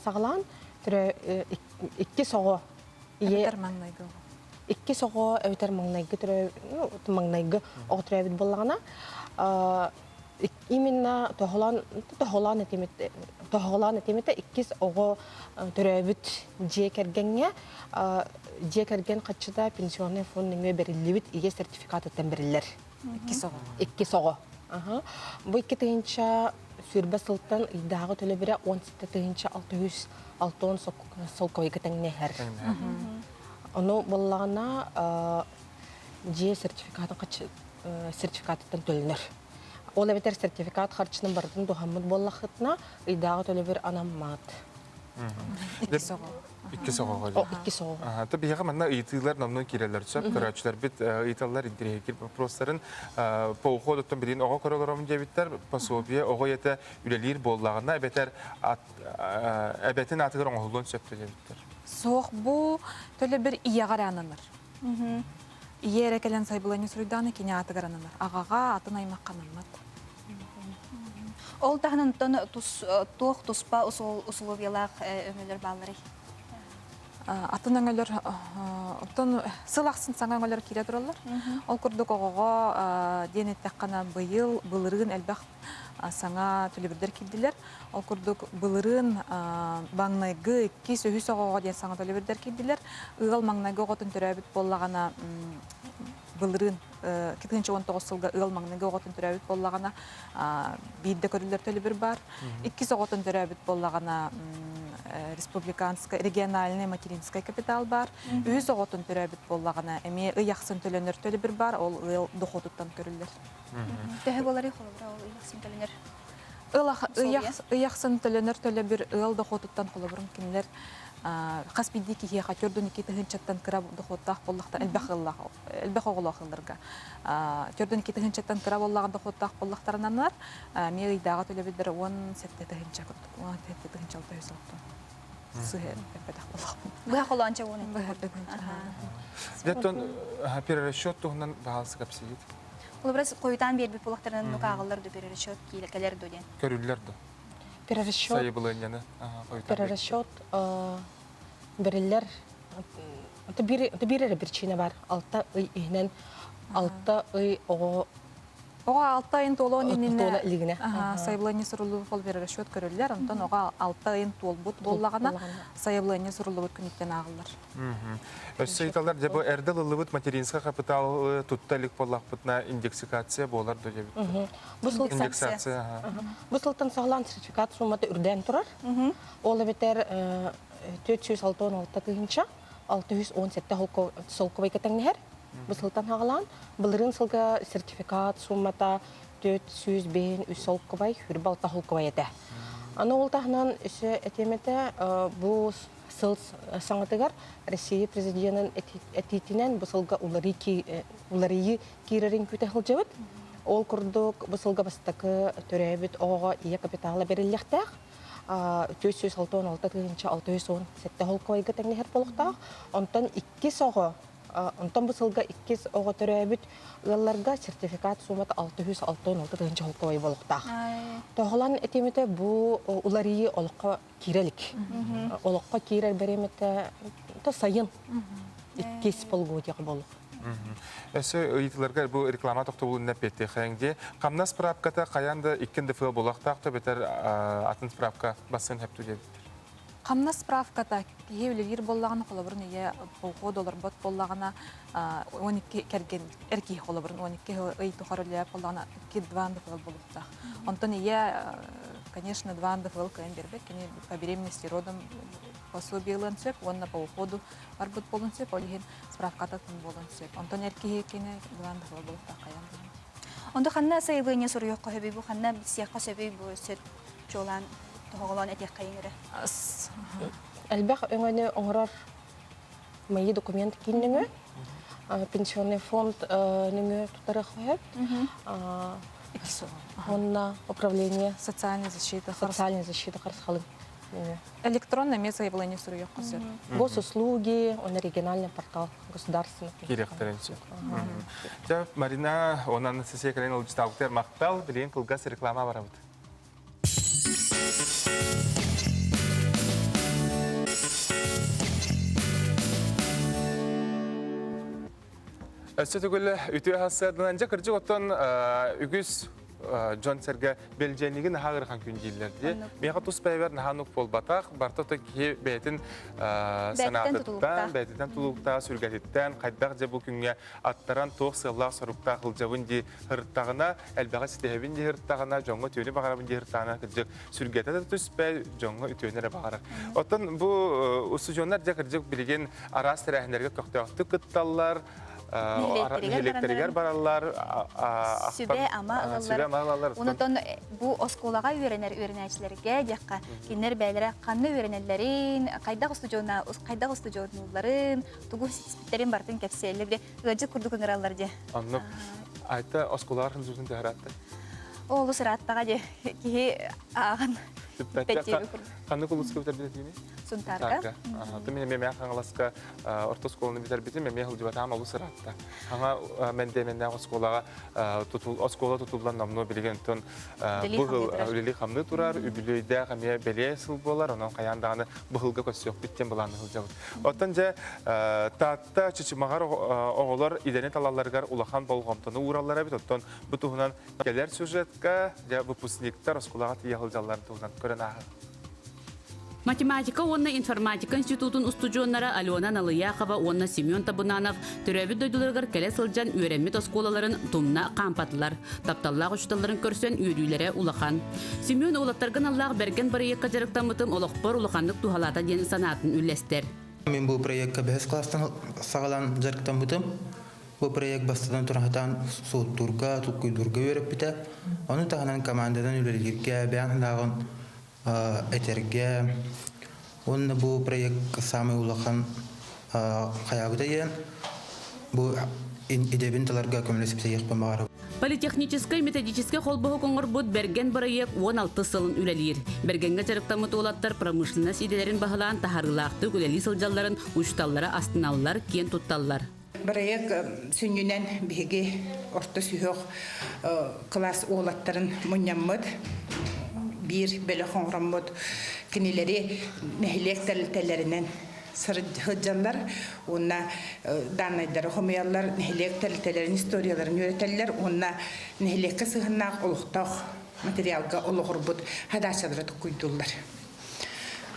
саҕалаан икки соҕо эбэтэр маҥнайгы оҕо. Икки соҕо эбэтэр маҥнайгы ну маҥнайгы оҕо төрөөбүт буоллаҕына именно тоһолоон тоһолоон этимит тоһоҕолоон этимитэ иккис оҕо төрөөбүт дьиэ кэргэҥҥэ дьиэ кэргэн хаччыта пенсионный фонд нөҥүө бэриллибит ийэ сертификатыттан бэриллэр. Иккис оҕо. Иккис оҕо. Бу 2020 сылтан ыйдааҕы төлөбүрэ 17 660 солкуойга тэҥнэһэр. Ону буоллаҕына дьиэ сертификатын сертификатыттан төлөнөр. Ол эбэтэр сертификат харчынан барытын туһаммыт буоллаххытына, ыйдааҕы төлөбүр анаммат. Иккис оҕо. Иккис оҕоҕо. Иккис оҕо. Та биһиэхэ манна ыйытыылар номнуо киирэллэр сөп. Көрөөччүлэрбит ыйыталлар интэриэһиргиир вопростарын по уходуттан билигин оҕо көрө олоробун диэбиттэр. Пособие оҕо ийэтэ үлэлиир буоллаҕына эбэтэр эбэтин аатыгар оҥоһуллуон сөп диэбиттэр. Суох бу төлөбүр ийэҕэ эрэ ананар. Ийэ эрэ кэлэн сайбыланньа суруйдаҕына кини аатыгар ананар. Аҕаҕа атын аймахха анаммат. Ол таһынан туох туспа усулуобуйалаах өҥөлөр баалларый? Атын өҥөлөр оттон сыл ахсын саҥа өҥөлөр киирэ тураллар. Ол курдук оҕоҕо диэн эттэххинэ быйыл былырыын элбэх саҥа төлөбүрдэр киирдилэр. Ол курдук былырыын маҥнайгы иккис үһүс оҕоҕо диэн саҥа төлөбүрдэр киирдилэр. Ыал маҥнайгы оҕотун төрөөбүт буоллаҕына былырыын 2019 сылга ыал маҥнайгы оҕотун төрөөбүт буоллаҕына биирдэ көрүллэр төлөбүр баар. Иккис оҕотун төрөөбүт буоллаҕына республиканскай региональный материнскай капитал баар. Үһүс оҕотун төрөөбүт буоллаҕына эмиэ ый ахсын төлөнөр төлөбүр баар, ол ыал дохуотуттан көрүллэр. Төһө буоларый холобура ол ый ахсын төлөнөр? Ый ахсын төлөнөр төлөбүр ыал дохуотуттан холобурун кинилэр хас биирдии киһиэхэ 42 тыһыынчаттан кыра дохуоттаах буоллахтар элбэх ыаллаах элбэх оҕолоох ыалларга 42 тыһыынчаттан кыра буоллаҕын дохуоттаах буоллахтарынаннар эмиэ ыйдааҕы төлөбүрдэрэ 17 тыһыынча курдук 17 тыһыынча 606 сыһа эппэтэх буоллахпын. Быһа холоонча уон Деттон перерасчет туһунан баһаалыста кэпсиигит. Олобрас хойутаан биэрбит буоллахтарынан нукааҕыллар ду перерасчет кэлэр ду диэн. Көрүллэр ду. Перерасчет. Сайыбылыанньаны. Перерасчет бериллер биир эрэ причина бар. Алта ый иһинэн 6 ый оҕо Оҕо 6 ыйын туолуон иннинэ туола илигинэ. Сайабылыанньа суруллубут бол перерасчет көрүллэр. Онтон оҕо 6 ыйын туолбут буоллаҕына сайабылыанньа суруллубут күнүттэн ааҕыллар. Өссө ыйыталлар, дьэ бу эрдэ ылыллыбыт материнскай капитал тутта илик буоллахпытына индексикация буолар дуо диэбит. Бу сыл Индексация. Бу сылтан саҕалаан сертификат суммата үрдээн турар. Ол эбэтэр 466 тыһыынча 617 солкуобайга тэҥнэһэр. Бу сылтан саҕалаан былырыын сылга сертификат суммата 405 үс солкуобай, 26 солкуобай этэ. Аны ол таһынан өссө этиэм этэ бу сыл саҥатыгар Россия президенин этиитинэн бу сылга уларыйыы киирэрин күүтэ сылдьабыт. Ол курдук бу сылга бастакы төрөөбүт оҕоҕо ийэ капитала бэриллиэхтээх. 466 тыһыынча 617 холкуойга тэҥнэһэр буолуохтаах. Онтон иккис оҕо Онтон бу сылга иккис оҕо төрөөбүт ыалларга сертификат суумата 666 тыһыынча холкуобай буолуохтаах. Тоһолон этимите бу уларыйыы олоххо киирэ илик. Олоххо киирэр беремете то сайын иккис полугодияҕа буолуох. Өссө ыйытыларга бу реклама тохтобулун эппиэттиэхэҥ дии. Хамнас справката хайаан да иккин ДФЛ буолуохтаах да бэтэр атын справка бассын хэптүү диэбиттэр. Хамнас справката киһи үлэлиир буоллаҕына, холобурун ийэ полгода олорбот буоллаҕына, 12 кэргэн эр киһи холобурун 12 ый тухары үлэлээбит буоллаҕына, 2 ДФЛ буолуохтаах. Онтон ийэ, конечно, 2 ДФЛ кыайан биэрбэт, кини по беременности родом пособие ылыан сөп уонна по уходу барбыт буолуон сөп, ол иһин справката атын буолуон сөп. Онтон эр киһи кини 2 ДФЛ буолуохтаах хайаан даҕаны. Онто ханна сайабылыанньа суруйуохха сөбүй бу ханна билсиэххэ сөбүй бу сөт чуолаан тоһоҕолоон этиэххэйиҥ эрэ. Элбэх өҥөнү оҥорор мои документы киин нөҥүө пенсионный фонд нөҥүө тутарыах сөп. Уонна управление социальной защиты социальной защиты харысхалын Электронно эмиэ заявление суруйуохха сөп. Госуслуги, он региональный портал государственный. Кириэхтэрин сөп. Дьэ, Марина, онон Анастасия кэлэн ылдьытаабытыгар махтал, билигин кылгас реклама барабыт. Өссө төгүл үтүө хассыаданан дьэ кырдьык оттон үгүс дьон-сэргэ бэлдьээнигин наһаа ыарахан күн дииллэр дии. Миэхэ тус бэйэбэр наһаа нук буолбатах. Барыта то киһи бэйэтин санаатыттан, бэйэтиттэн тулуктаах, сүргэтиттэн хайдах дьэ бу күҥҥэ аттаран туох сыаллаах-соруктаах ылдьабын дии һырыттаҕына, элбэҕи ситиһэбин дии һырыттаҕына, дьоҥҥо үтүөнү баҕарабын дии һырыттаҕына кырдьык сүргэтэ да түспэт, дьоҥҥо үтүөнү эрэ баҕарар. Оттон бу устудьуоннар дьэ кырдьык билигин араас тэрээһиннэргэ көхтөөхтүк кытталлар, нэһилиэктэригэр бараллар, сүбэ-ама ылаллар. Онтон бу оскуолаҕа үөрэнэр үөрэнээччилэргэ диэххэ, кинилэр бэйэлэрэ ханна үөрэнэллэрин, хайдах устудьуонна хайдах устудьуоннуулларын, тугу ситиспиттэрин барытын кэпсиэллэр, били ыалдьыт курдук ыҥыраллар дии. Оннук. Айта оскуолаҕар хынзуутун төһөраатта? Олус ырааттаҕа дии. Киһи ааҕан Ханнык улууска бүтэрбит Сунтаарга. Аты мин эмиэ Хаҥаласка орто оскуоланы бүтэрбитим, эмиэ сылдьыбатаҕым олус ыраатта. Хаҥа мэндиэмэннээх оскуолаҕа оскуола тутуллан номнуо билигин онтон бу үлэлии-хамныы турар, үбүлүөйдээх эмиэ бэлиэ сыл буолар, онон хайаан даҕаны быһылга көрсүөхпүт диэн былаанна сылдьабыт. Оттон дьэ Таатта Чычымаҕар оҕолор идэни талалларыгар улахан болҕомтону уураллар эбит. Оттон бу туһунан кэлэр сюжетка дьэ выпускниктар оскуолаҕа тиийэ сылдьалларын туһунан көрөн ааһын. Математика уонна информатика институтун устудьуоннара Алена Налыяхова уонна Семен Табунанов төрөөбүт дойдуларыгар кэлэ сылдьан үөрэммит оскуолаларын тумна хаампатылар. Тапталлаах учууталларын көрсөн үөрүүлэрэ улахан. Семен уолаттарга аналлаах бэргэн бырайыакка дьарыктаммытым олохпор улаханнык туһалаата диэн санаатын үллэстэр. Мин бу проекка бэһис класстан саҕалаан дьарыктаммытым. Бу проект бастатан туран суоттуурга, толкуйдуурга үөрэппитэ. Ону таһынан командадан үлэлииргэ, бэйэҥ санааҕын этэргэ уонна бу проект саамай улахан хайаабыта диэн бу идэбин таларга көмөлөсүпсэйиэхпин баҕарабын. Политехническай методическай холбоһук оҥорбут Бэргэн бырайыак 16 сылын үлэлиир. Бэргэҥҥэ дьарыктаммыт уолаттар промышленность идэлэрин баһылаан таһаарыылаахтык үлэлии сылдьалларын учууталлара астыналлар, киэн тутталлар. Бырайыак сүнньүнэн биһиги орто сүһүөх кылаас уолаттарын мунньаммыт, биир бөлөх оҥороммут кинилэри нэһилиэк тэрилтэлэринэн сылдьаллар уонна дааннайдары хомуйаллар, нэһилиэк тэрилтэлэрин историяларын үөрэтэллэр уонна нэһилиэккэ сыһыаннаах олохтоох материалга олоҕурбут хадаачалары токкуйдууллар.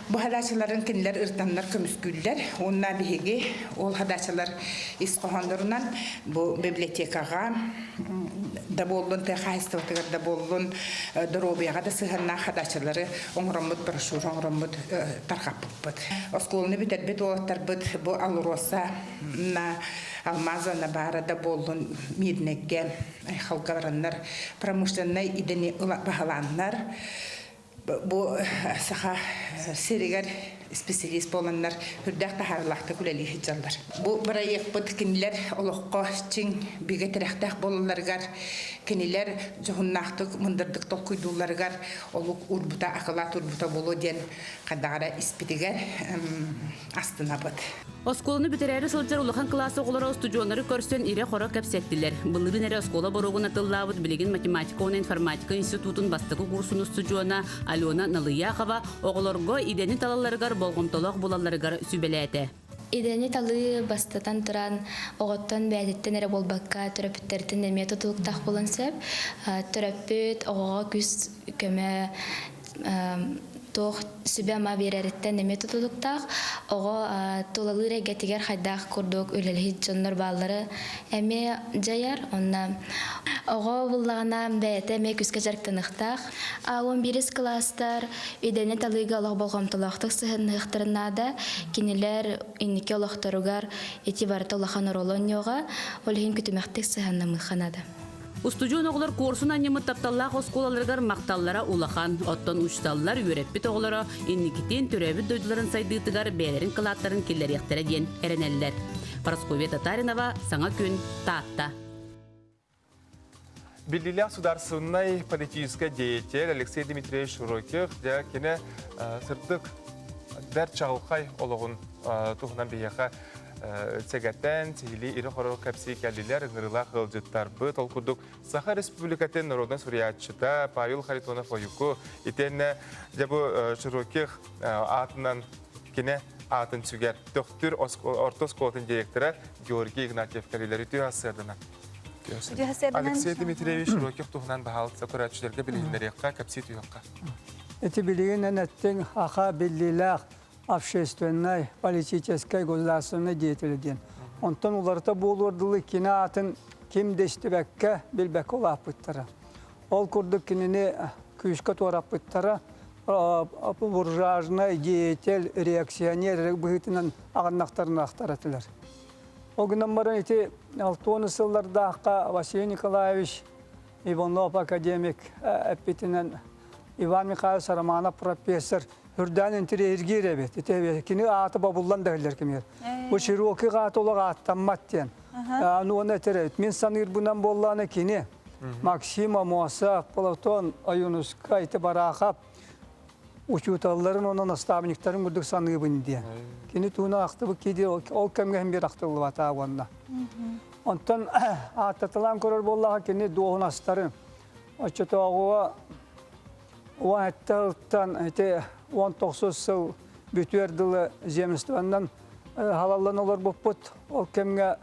Бу хадаачаларын кинилэр ырытаннар көмүскүүллэр уонна биһиги ол хадаачалар ис хоһооннорунан бу библиотекаҕа да буоллун, тыа хаһаайыстыбатыгар да буоллун, доруобуйаҕа да сыһыаннаах хадаачалары оҥороммут, брошюра оҥороммут тарҕаппыппыт. Оскуоланы бүтэрбит уолаттарбыт бу Алроса на Алмаза Набара да буоллун Мирнэйгэ Айхалга бараннар промышленнай идэни баһылааннар бу саха сиригэр специалист буоланнар үрдээх таһаарыылаахтык үлэлии сылдьаллар. Бу бырайыакпыт кинилэр олоххо чиҥ бигэ тирэхтээх буолалларыгар, кинилэр дьоһуннаахтык, мындырдык толкуйдуулларыгар олук уурбута, акылаат уурбута буолуо диэн хайдаҕара испитигэр астынабыт. Оскуоланы бүтэрээри сылдьар улахан кылаас оҕолоро устудьуоннары көрсөн ирэ-хоро кэпсэттилэр. Былырыын эрэ оскуола боруогун атыллаабыт билигин математика уонна информатика институтун бастакы курсун устудьуона Алена Налыяхова оҕолорго идэни талалларыгар болҕомтолоох буолалларыгар сүбэлээтэ. Идэни талыы бастатан туран оҕоттон бэйэтиттэн эрэ буолбакка төрөппүттэртэн эмиэ тутулуктаах буолан сөп. Төрөппүт оҕоҕо күүс көмө туох сүбэ-ама биэрэриттэн эмиэ тутулуктаах. Оҕо тулалыыр эйгэтигэр хайдах курдук үлэлэһит дьоннор бааллары эмиэ дьайар. Онно оҕо буллаҕына бэйэтэ эмиэ күүскэ дьарыктаныахтаах. 11 кылаастар идэни талыыга олох болҕомтолоохтук сыһынныахтарын наада. Кинилэр инники олохторугар ити барыта улахан оруолу оонньуоҕа. Ол иһин күтүмэхтик сыһаннамыахха наада. Устудьуон оҕолор куорсун анньыммыт тапталлаах оскуолаларыгар махталлара улахан. Оттон учууталлар үөрэппит оҕолоро инникитин төрөөбүт дойдуларын сайдыытыгар бэйэлэрин кылааттарын киллэриэхтэрэ диэн эрэнэллэр. Парасковья Татаринова, Саҥа күн, Таатта. Биллилээх сударственнай политическай деятель Алексей Дмитриевич Широких дьэ кини сырдык бэрт чаҕылхай олоҕун туһунан биһиэхэ сэгэтэн, сиһилии ири-хоро кэпсии кэллилэр ыҥырыылаах ыалдьыттарбыт. Ол курдук Саха Республикатын народнай суруйааччыта Павел Харитонов-Ойуку итиэннэ дьэ бу Широких аатынан кини аатын сүгэр Төхтүр орто оскуолатын директора Георгий Игнатьев кэлилэр үтүө сыадынан. Алексей Дмитриевич Широких туһунан баһаалыста көрөөччүлэргэ билиһиннэриэххэ, кэпсии түһүөххэ. Ити билигин эн эттиҥ аха биллиилээх общественнай, политическай, государственнай деятель диэн. Онтон уларыта буолуор дылы кини аатын ким да истибэккэ, билбэккэ улааппыттара. Ол курдук кинини күүскэ туораппыттара, буржуазный деятель, реакционер быһыытынан аҕыннахтарына ахтар этилэр. Ол гынан баран ити 60 сыллардаахха Василий Николаевич Иванов академик эппитинэн Иван Михайлович Романов профессор үрдээн интириэһиргиир эбит. Ити кини аата бобуллан да иһиллэр кимигэр. Бу Широкий аата олох ааттаммат диэн. Аны оны этэр эбит. Мин саныырбынан буоллаана кини Максим Амосов, Платон Ойуунускай, ити Бараахап учууталларын уонна наставниктарын курдук саныыбын диэн. Кини тууна ахтыбыт киһи ол кэмҥэ иһин биир ахтыллыбатаа уонна. Онтон ааттатылаан көрөр буоллаҕа кини дуоһунастарын оччотооҕуга уон сэттэ сылтан ити 19 сыл бүтүөр дылы земствоннан халаллан олорбуппут. Ол кэмҥэ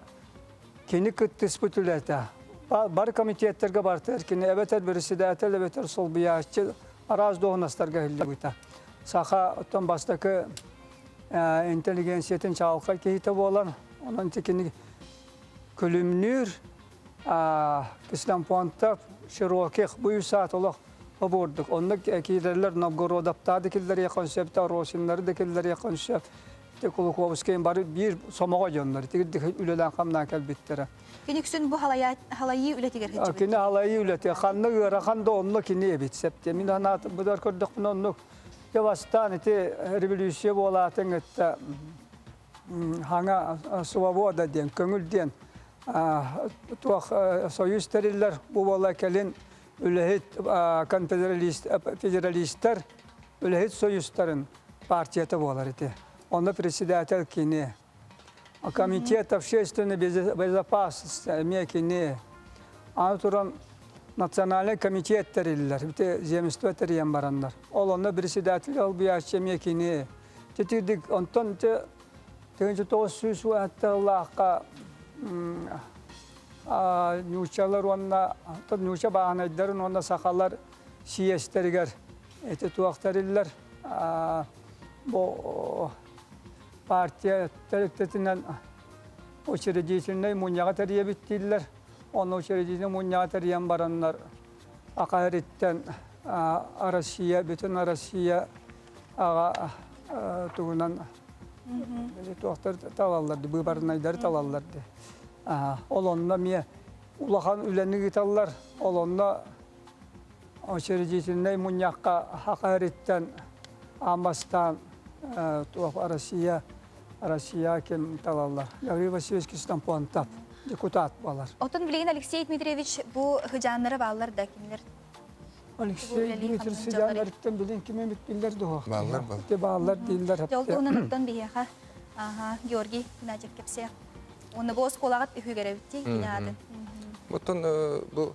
кини кыттыспыт үлэтэ. Бары комитеттерге бартыгар кини эбэтэр председатель, эбэтэр солбуйааччы араас дуоһунастарга иһиллибитэ. Саха оттон бастакы интеллигенциятын чаҕылхай киһитэ буолан, онон кини күлүмнүүр Ксенофонтов, Широких бу үс аат олох обурдук. Онно киирэллэр Новгородовтаа да киллэриэххэ сөп, Росиннары да киллэриэххэ сөп. Кулаковскай бары биир сомоҕо дьоннор тигирдик үлэлээн хамнаан кэлбиттэрэ. Кини үксүн бу халайыы үлэтигэр сылдьыбыт. Кини халайыы үлэтигэр ханна ыарахан да онно кини эбит септиэ. Мин анаат быдар көрдөхпүнэ оннук. Дьэ бастаан ити революция буолаатын кытта хаҥа свобода диэн, көҥүл диэн туох союз тэриллэр бу буола кэлин үлэһит конфедералист федералистар үлэһит союзтарын партията буолар ити. Онно председатель кини. Комитет общественной безопасности эмиэ кини. Аны туран национальный комитет тэриллэр. Ити земство тэрийэн бараннар. Ол онно председатель албыйааччы эмиэ кини. Титирдик онтон те 1900 сыллаахха нууччалар уонна нуучча бааһынайдарын уонна сахалар сийиэстэригэр ити туох тэриллэр бу партия тэрилтэтинэн учредительнай мунньаҕы тэрийэбит дииллэр. Онно учредительнай мунньаҕы тэрийэн бараннар Акариттан Россия, бүтүн Россия аҕа тугунан туохтар талаллар, быыбарнайдары талаллар ди. Ол онно эмиэ улахан үлэни ыыталлар. Ол онно учредительнай мунньахха Хахариттан аан бастаан. туох Россия Россия ким талаллар. Гаврил Васильевич Кистампонтов депутат буолар. Отон билигин Алексей Дмитриевич бу хыдьааннара бааллар да кинилэр Алексей Дмитриевич сыдьааннарыттан билин ким эмит биллэр дуо? Бааллар бал. Те бааллар дииллэр. Дьол туһунан оттон биһиэхэ Георгий Геннадьев кэпсиэх. Уонна бу оскуолаҕыт үһүгэр эбитти кинаатын. Оттон бу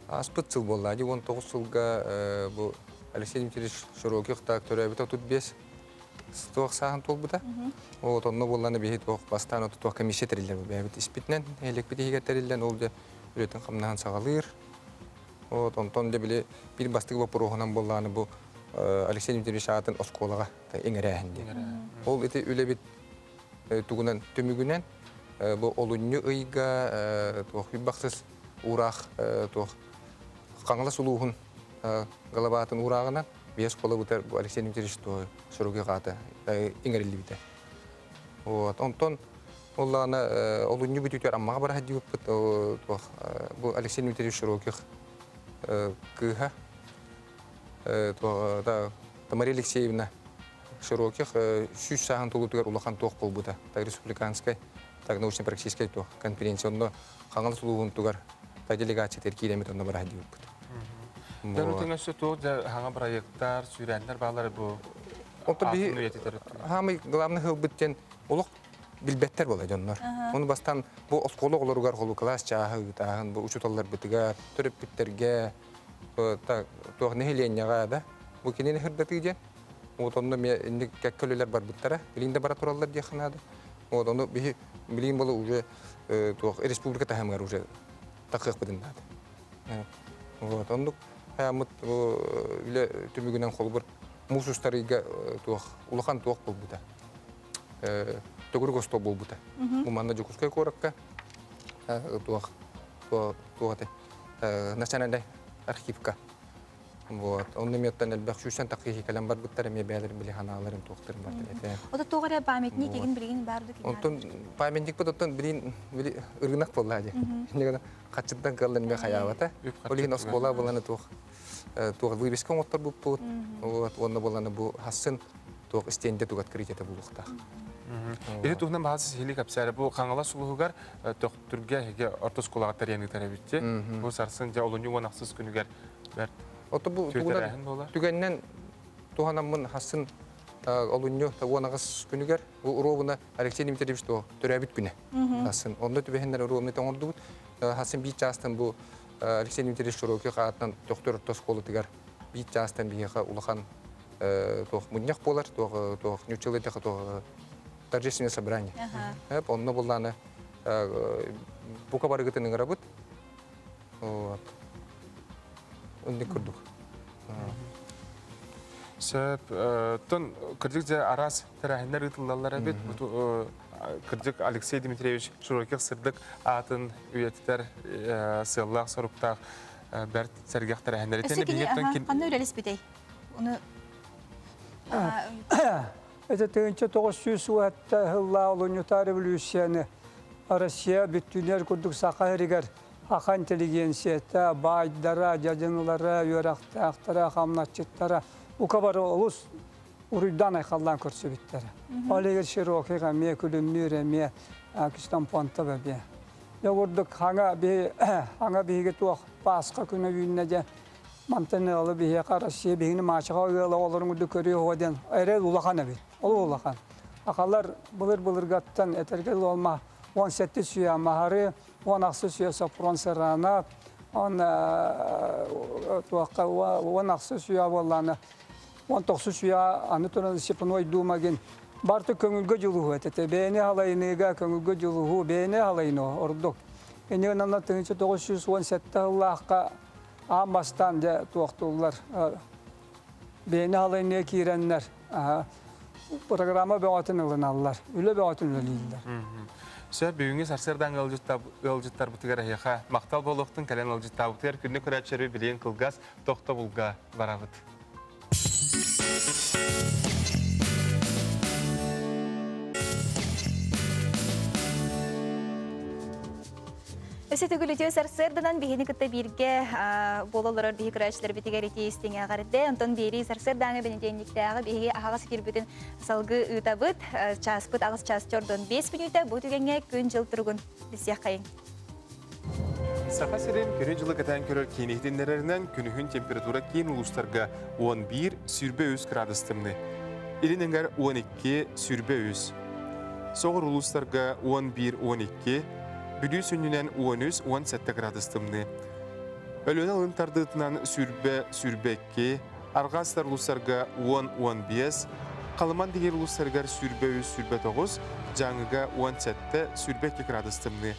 ааспыт сыл буолла. 19 сылга бу Алексей Дмитриевич Широких так төрөөбүт 35 туох сааһын туолбута. Вот онно буолланы биһи туох бастаан оту туох комиссия тэриллэр бэйэбит испитинэн элекпит иһигэр тэриллэн ол дьэ үлэтин хамнаһын саҕалыыр. Вот онтон дьэ били биир бастакы боппуруоһунан буоллааны бу Алексей Дмитриевич аатын оскуолаҕа иҥэрээһин диэн. Ол ити үлэбит тугунан түмүгүнэн бу олунньу ыйга туох бахсыс уураах туох Хаҥалас улууһун главатын уурааҕынан биэс оскуолабытыгар бу Алексей Дмитриевич суругу хаата иҥэриллибитэ. Вот. Онтон оллаана олунньу бүтүүтүгэр Аммаҕа бара сылдьыбыппыт туох бу Алексей Дмитриевич Широких кыыһа Тамара Алексеевна Широких сүүс сааһын тулутугар улахан туох буолбута. Так республиканскай, так научно-практическай туох конференция онно Хаҥалас улууһунтугар та делегация киирэммит онно бара сылдьыбыппыт. Дөрүтүн өссө туох дьэ хаҥа проекттар, сүүрээннэр баалар бу Онтон биһи хаамый главный хылбыт диэн олох билбэттэр буола дьоннор. Ону бастаан бу оскуола оҕолоругар холу кылаас чааһы ыытааһын, бу учууталларбытыгар, төрөппүттэргэ, туох нэһилиэнньэҕэ да бу кинини сырдатыы диэн. Вот онно эмиэ инник кэккэ үлэлэр барбыттара. Билигин да бара тураллар диэххэ наада. Вот ону биһи билигин буола уже туох республика таһымыгар уже тахыахпытын наада. Вот оннук хааммыт үлэ түмүгүнэн холобур муус устар ыйга туох улахан туох буолбута. Төгүрүк остуол буолбута. Бу манна Дьокуускай куоракка туох туох этэй национальнай архивка Вот. Онно эмиэттэн элбэх сүүстэн тахса киһи кэлэн барбыттар, эмиэ бэйэлэрин били ханааларын туохтарын бартар этэ. Ото туох эрэ памятник егин билигин бар ду Онтон памятникпыт оттон билин били ырынак буолла дии. Иннигана хаччыттан кыаллан эмиэ хаyaабата. Ол иһин оскуола буланы туох туох вывеска оҥотторбуппут. Вот уонна буланы бу хассын туох истиэнде тугат открытие булуохтаах. Ити туһунан баһаас сиһилии кэпсээри бу Хаҥалас улууһугар Төхтүргэ эһиги орто оскуолаҕа тэрийэн ыытар эбитти. Бу сарсын дьэ олунньу уон ахсыс күнүгэр бэрт Ото бу тугунан түгэннэн туһанаммын хассын олунньу уон аҕыс күнүгэр бу уруобуна Алексей Дмитриевич төрөөбүт күнэ хассын онно түбэһиннэр уруобуна тоҥордубут хассын биир чаастан бу Алексей Дмитриевич Широких аатынан Төхтүр орто оскуолатыгар биир чаастан биһиэхэ улахан туох мунньах буолар туох туох нууччалыы туох торжественное собрание онно буллааны бука барыгытын ыҥырабыт Вот. Оннук курдук. Сөп. Тон кырдьык дьэ араас тэрээһиннэр ыытыллаллар эбит. Кырдьык Алексей Дмитриевич Широких сырдык аатын үйэтитэр сыаллаах-соруктаах бэрт сэргэх тэрээһиннэр. Өссө кини ханна үлэлэспитэй? Ону Это 1907 сыллаа олунньутаа революцияны Россия бүттүүнүгэр курдук саха сиригэр Саха интеллигенцията, баайдара, дьадьаҥылара, үөрэхтээхтэрэ, хамначчыттара бука бары олус уруйдаан-айхаллаан көрсүбүттэрэ. Ол иһигэр Широких эмиэ, Күлүмнүүр эмиэ, Кстампонтов эмиэ. Дьэ курдук хаҥа биһи хаҥа биһиги туох Пасха күнэ үүннэ дьэ мантан ыалы биһиэхэ Россия биһигини маачаха ыала оҕолорун курдук көрүө уһуо диэн эрэл улахан эбит. Ол улахан. Сахалар былыр-былыргаттан этэргэ дылы олма 17 сүйэ маһары уон ахсыс үйэ Сопрун Сыранов, он туохха уон ахсыс үйэ буоллаана, он тохсус үйэ аны туран Степной Думагин барты көҥүлгэ дьулуһуу этэ. Бэйэни халайыныыга көҥүлгэ дьулуһуу, бэйэни халайыныы ордук. Иннигин анна 1917 сыллаахха аан бастаан дьэ туохтууллар бэйэни халайыныга киирэннэр программа бөҕөтүн ылыналлар, үлэ бөҕөтүн үлэлииллэр. Сөп, бүгүҥҥү сарсыардаҥ ыалдьыттарбытыгар эһиэхэ махтал буолуохтун кэлэн ыалдьыттаабытыгар күндү көрөөччүлэри билигин кылгас тохтобулга барабыт. Өссө төгүл үтүө сарсыарданан биһини кытта бииргэ буола олорор биһи көрөөччүлэрбитигэр ити истиҥ эҕэрдэ. Онтон биэрии сарсыардааҥы бэнидиэнньиктээҕи биһиги аһаҕас эфирбитин салгыы ыытабыт. Чааспыт аҕыс чаас чордон 5 мүнүүтэ. Бу түгэҥҥэ күн-дьыл туругун билсиэххэйиҥ. Саха сирин күнү-дьылы кэтээн көрөр киин иһитиннэрэринэн күнүһүн температура киин улуустарга 11, 23 градус тымныы. Илин эҥэр 12, 23. Соҕур улуустарга 11-12, Бүлүү сүнньүнэн 13-17 градус тымныы. Өлүөнэ алын тардыытынан сүүрбэ, 22, арҕаа сытар улуустарга 10-15, Халыман диһир улуустарыгар 23, 29, Дьааҥыга 17, 22 градус тымныы.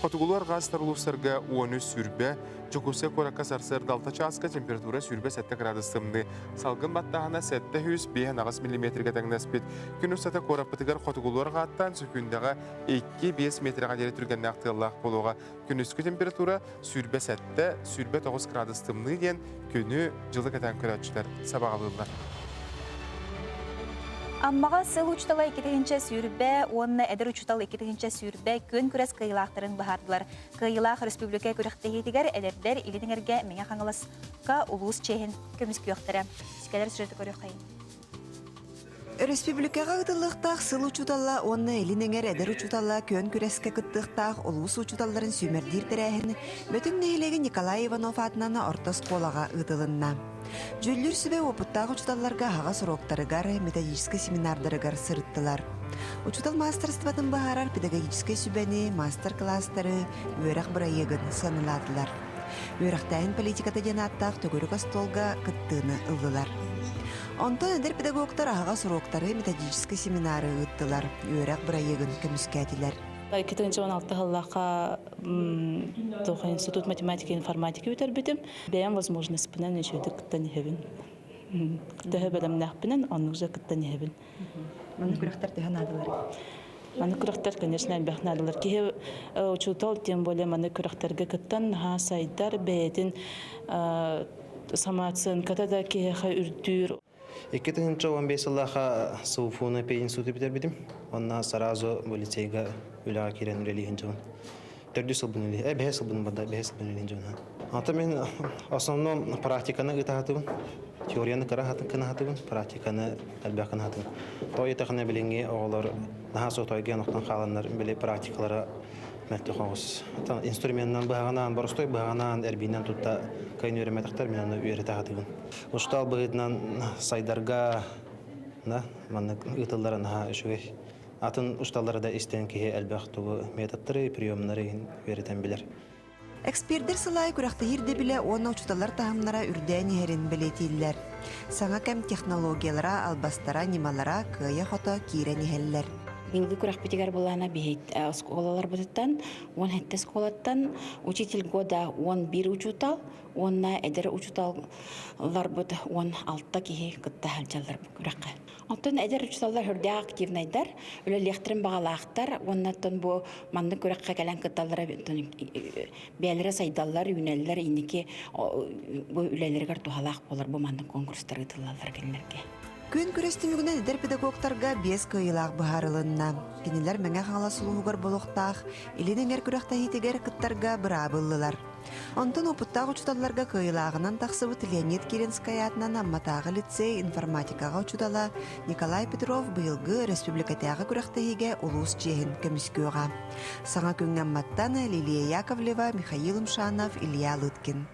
Хотугулуу арҕаа сытар улуустарга 13, сүүрбэ, Дьокуускай куоракка сарсыарда 6 чааска температура 27 градус тымныы. Салгын баттааһына 758 миллиметргэ тэҥнэспит. Күн устата куораппытыгар хотугулуу арҕааттан сөкүүндэҕэ 2-5 метрэҕэ диэри түргэннээх тыаллаах буолуоҕа. Күнүскү температура 27, 29 градус тымныы диэн күнү, дьылы кэтээн көрөөччүлэр сабаҕалыыллар. Аммаҕа сыл учуутала 2020 уонна эдэр учуутал 2020 күөн күрэс кыайыылаахтарын быһаардылар. Кыайыылаах республика күрэхтэһиитигэр эдэрдэр Илин Эҥэргэ Мэҥэ Хаҥаласка улуус чиэһин көмүскүөхтэрэ. Кэлэр сюжеты көрүөххэйиҥ. Өрөспүүбүлүкэҕэ ыытыллыахтаах сыл учуутала уонна Илин эҥэр эдэр учуутала күөн күрэскэ кыттыахтаах улуус учууталларын сүүмэрдиир тэрээһин Бөтүҥ нэһилиэгин Николай Иванов аатынан орто оскуолаҕа ыытылынна. Дьүүллүүр сүбэ уопуттаах учууталларга аһаҕас уруоктарыгар, методическай семинардарыгар сырыттылар. Учуутал маастарыстыбатын быһаарар педагогическай сүбэни, маастар-кылаастары, үөрэх бырайыагын сыаналаатылар. Үөрэхтээһин политиката диэн ааттаах төгүрүк остуолга кыттыыны ыллылар. Онтон эдэр педагогтар аһаҕас уруоктары, методическай семинары ыыттылар, үөрэх бырайыагын көмүскээтилэр. 2016 сыллаахха институт математики и информатики бүтэрбитим. Бэйэм возможностьпынан үчүгэйдик кыттан иһэбин. Төһө бэлэмнээхпинэн, оннук же кыттан иһэбин. Маннык күрэхтэр төһө наадалар? Маннык күрэхтэр, конечно, элбэх наадалар. Киһи учуутал, тем более маннык күрэхтэргэ кыттан наһаа сайдар, бэйэтин самооценката да киһиэхэ үрдүүр. 2015 сыллаахха СУФУну пединституту бүтэрбитим. Онно сразу бу лицейга үлэҕэ киирэн үлэлииһин дьон. Төрдүс сылбын үлэлии, бэһис сылбын барда, бэһис сылбын үлэлииһин дьон. Ата мен основном практиканы ыытаһатыбын. Теорияны кыра кынаһатыбын, практиканы элбэх кынаһатыбын. Той етахына билиҥҥи оҕолор наһаа сотойген охтон хааланнар били практикалара мөлтөх оҕус. Инструменынан быһаҕынаан, боростой быһаҕынаан, эрбиинэн тутта кыайын үөрэммэтэхтэр мин аны үөрэтэ сатыыбын. Устал быһыытынан сайдарга да маннык ыытыллара наһаа үчүгэй. Атын усталлары да истэн киһи элбэх тугу методтары, приемнары үөрэтэн билэр. Экспердэр сыл аайы күрэхтэһии ирдэбилэ уонна учууталлар таһымнара үрдээн иһэрин бэлиэтииллэр. Саҥа кэм технологиялара, албастара, ньымалара кыайа-хото киирэн иһэллэр. Быйылгы күрэхпитигэр былаана биһит оскуолаларбытыттан 17 оскуолаттан учитель года 11 учуутал уонна эдэр учууталларбыт 16 киһи кытта сылдьаллар бу күрэххэ. Оттон эдэр учууталлар үрдээх активнайдар, үлэлиэхтэрин баҕалаахтар уонна оттон бу маннык күрэххэ кэлэн кытталлара бэйэлэрэ сайдаллар, үүнэллэр, инники бу үлэлэригэр туһалаах буолар бу маннык конкурстар ыытыллаллар кинилэргэ. Күн күрэс түмүгүнэн эдэр педагогтарга биэс кыайыылаах быһаарылынна. Кинилэр Мэҥэ Хаҥалас улууһугар болохтаах Илин эҥэр күрэхтэһиитигэр кыттарга быраабы ыллылар. Онтон уопуттаах учууталларга кыайыылааҕынан тахсыбыт Леонид Киринскай аатынан Амматааҕы лицей информатикаҕа учуутала Николай Петров быйылгы республикатааҕы күрэхтэһиигэ улуус чиэһин көмүскүөҕэ. Саҥа күҥҥэ Амматтан Лилия Яковлева, Михаил Умшанов, Илья Лыткин.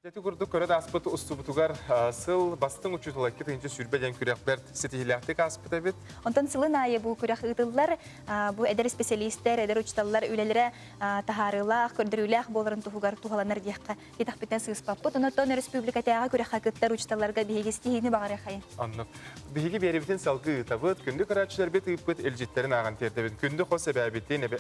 Ити курдук көрө ааспыт устубутугар сыл бастыҥ учуутала 2020 диэн күрэх бэрт ситиһиилээхтик ааспыт эбит. Онтон сылын аайы бу күрэх ыытыллар. Бу эдэр специалистэр, эдэр учууталлар үлэлэрэ таһаарыылаах, көрдөрүүлээх буоларын туһугар туһаланар диэххэ итэхпитинэн сыыспаппыт. Онон республикатааҕы күрэххэ кыттар учууталларга биһиги ситиһиини баҕарыахайын. Оннук. Биһиги биэрибитин салгыы ыытабыт. Күндү көрөөччүлэрбит ыыппыт илдьиттэрин ааҕан тиэрдэбит. Күндү хос эбээбитин,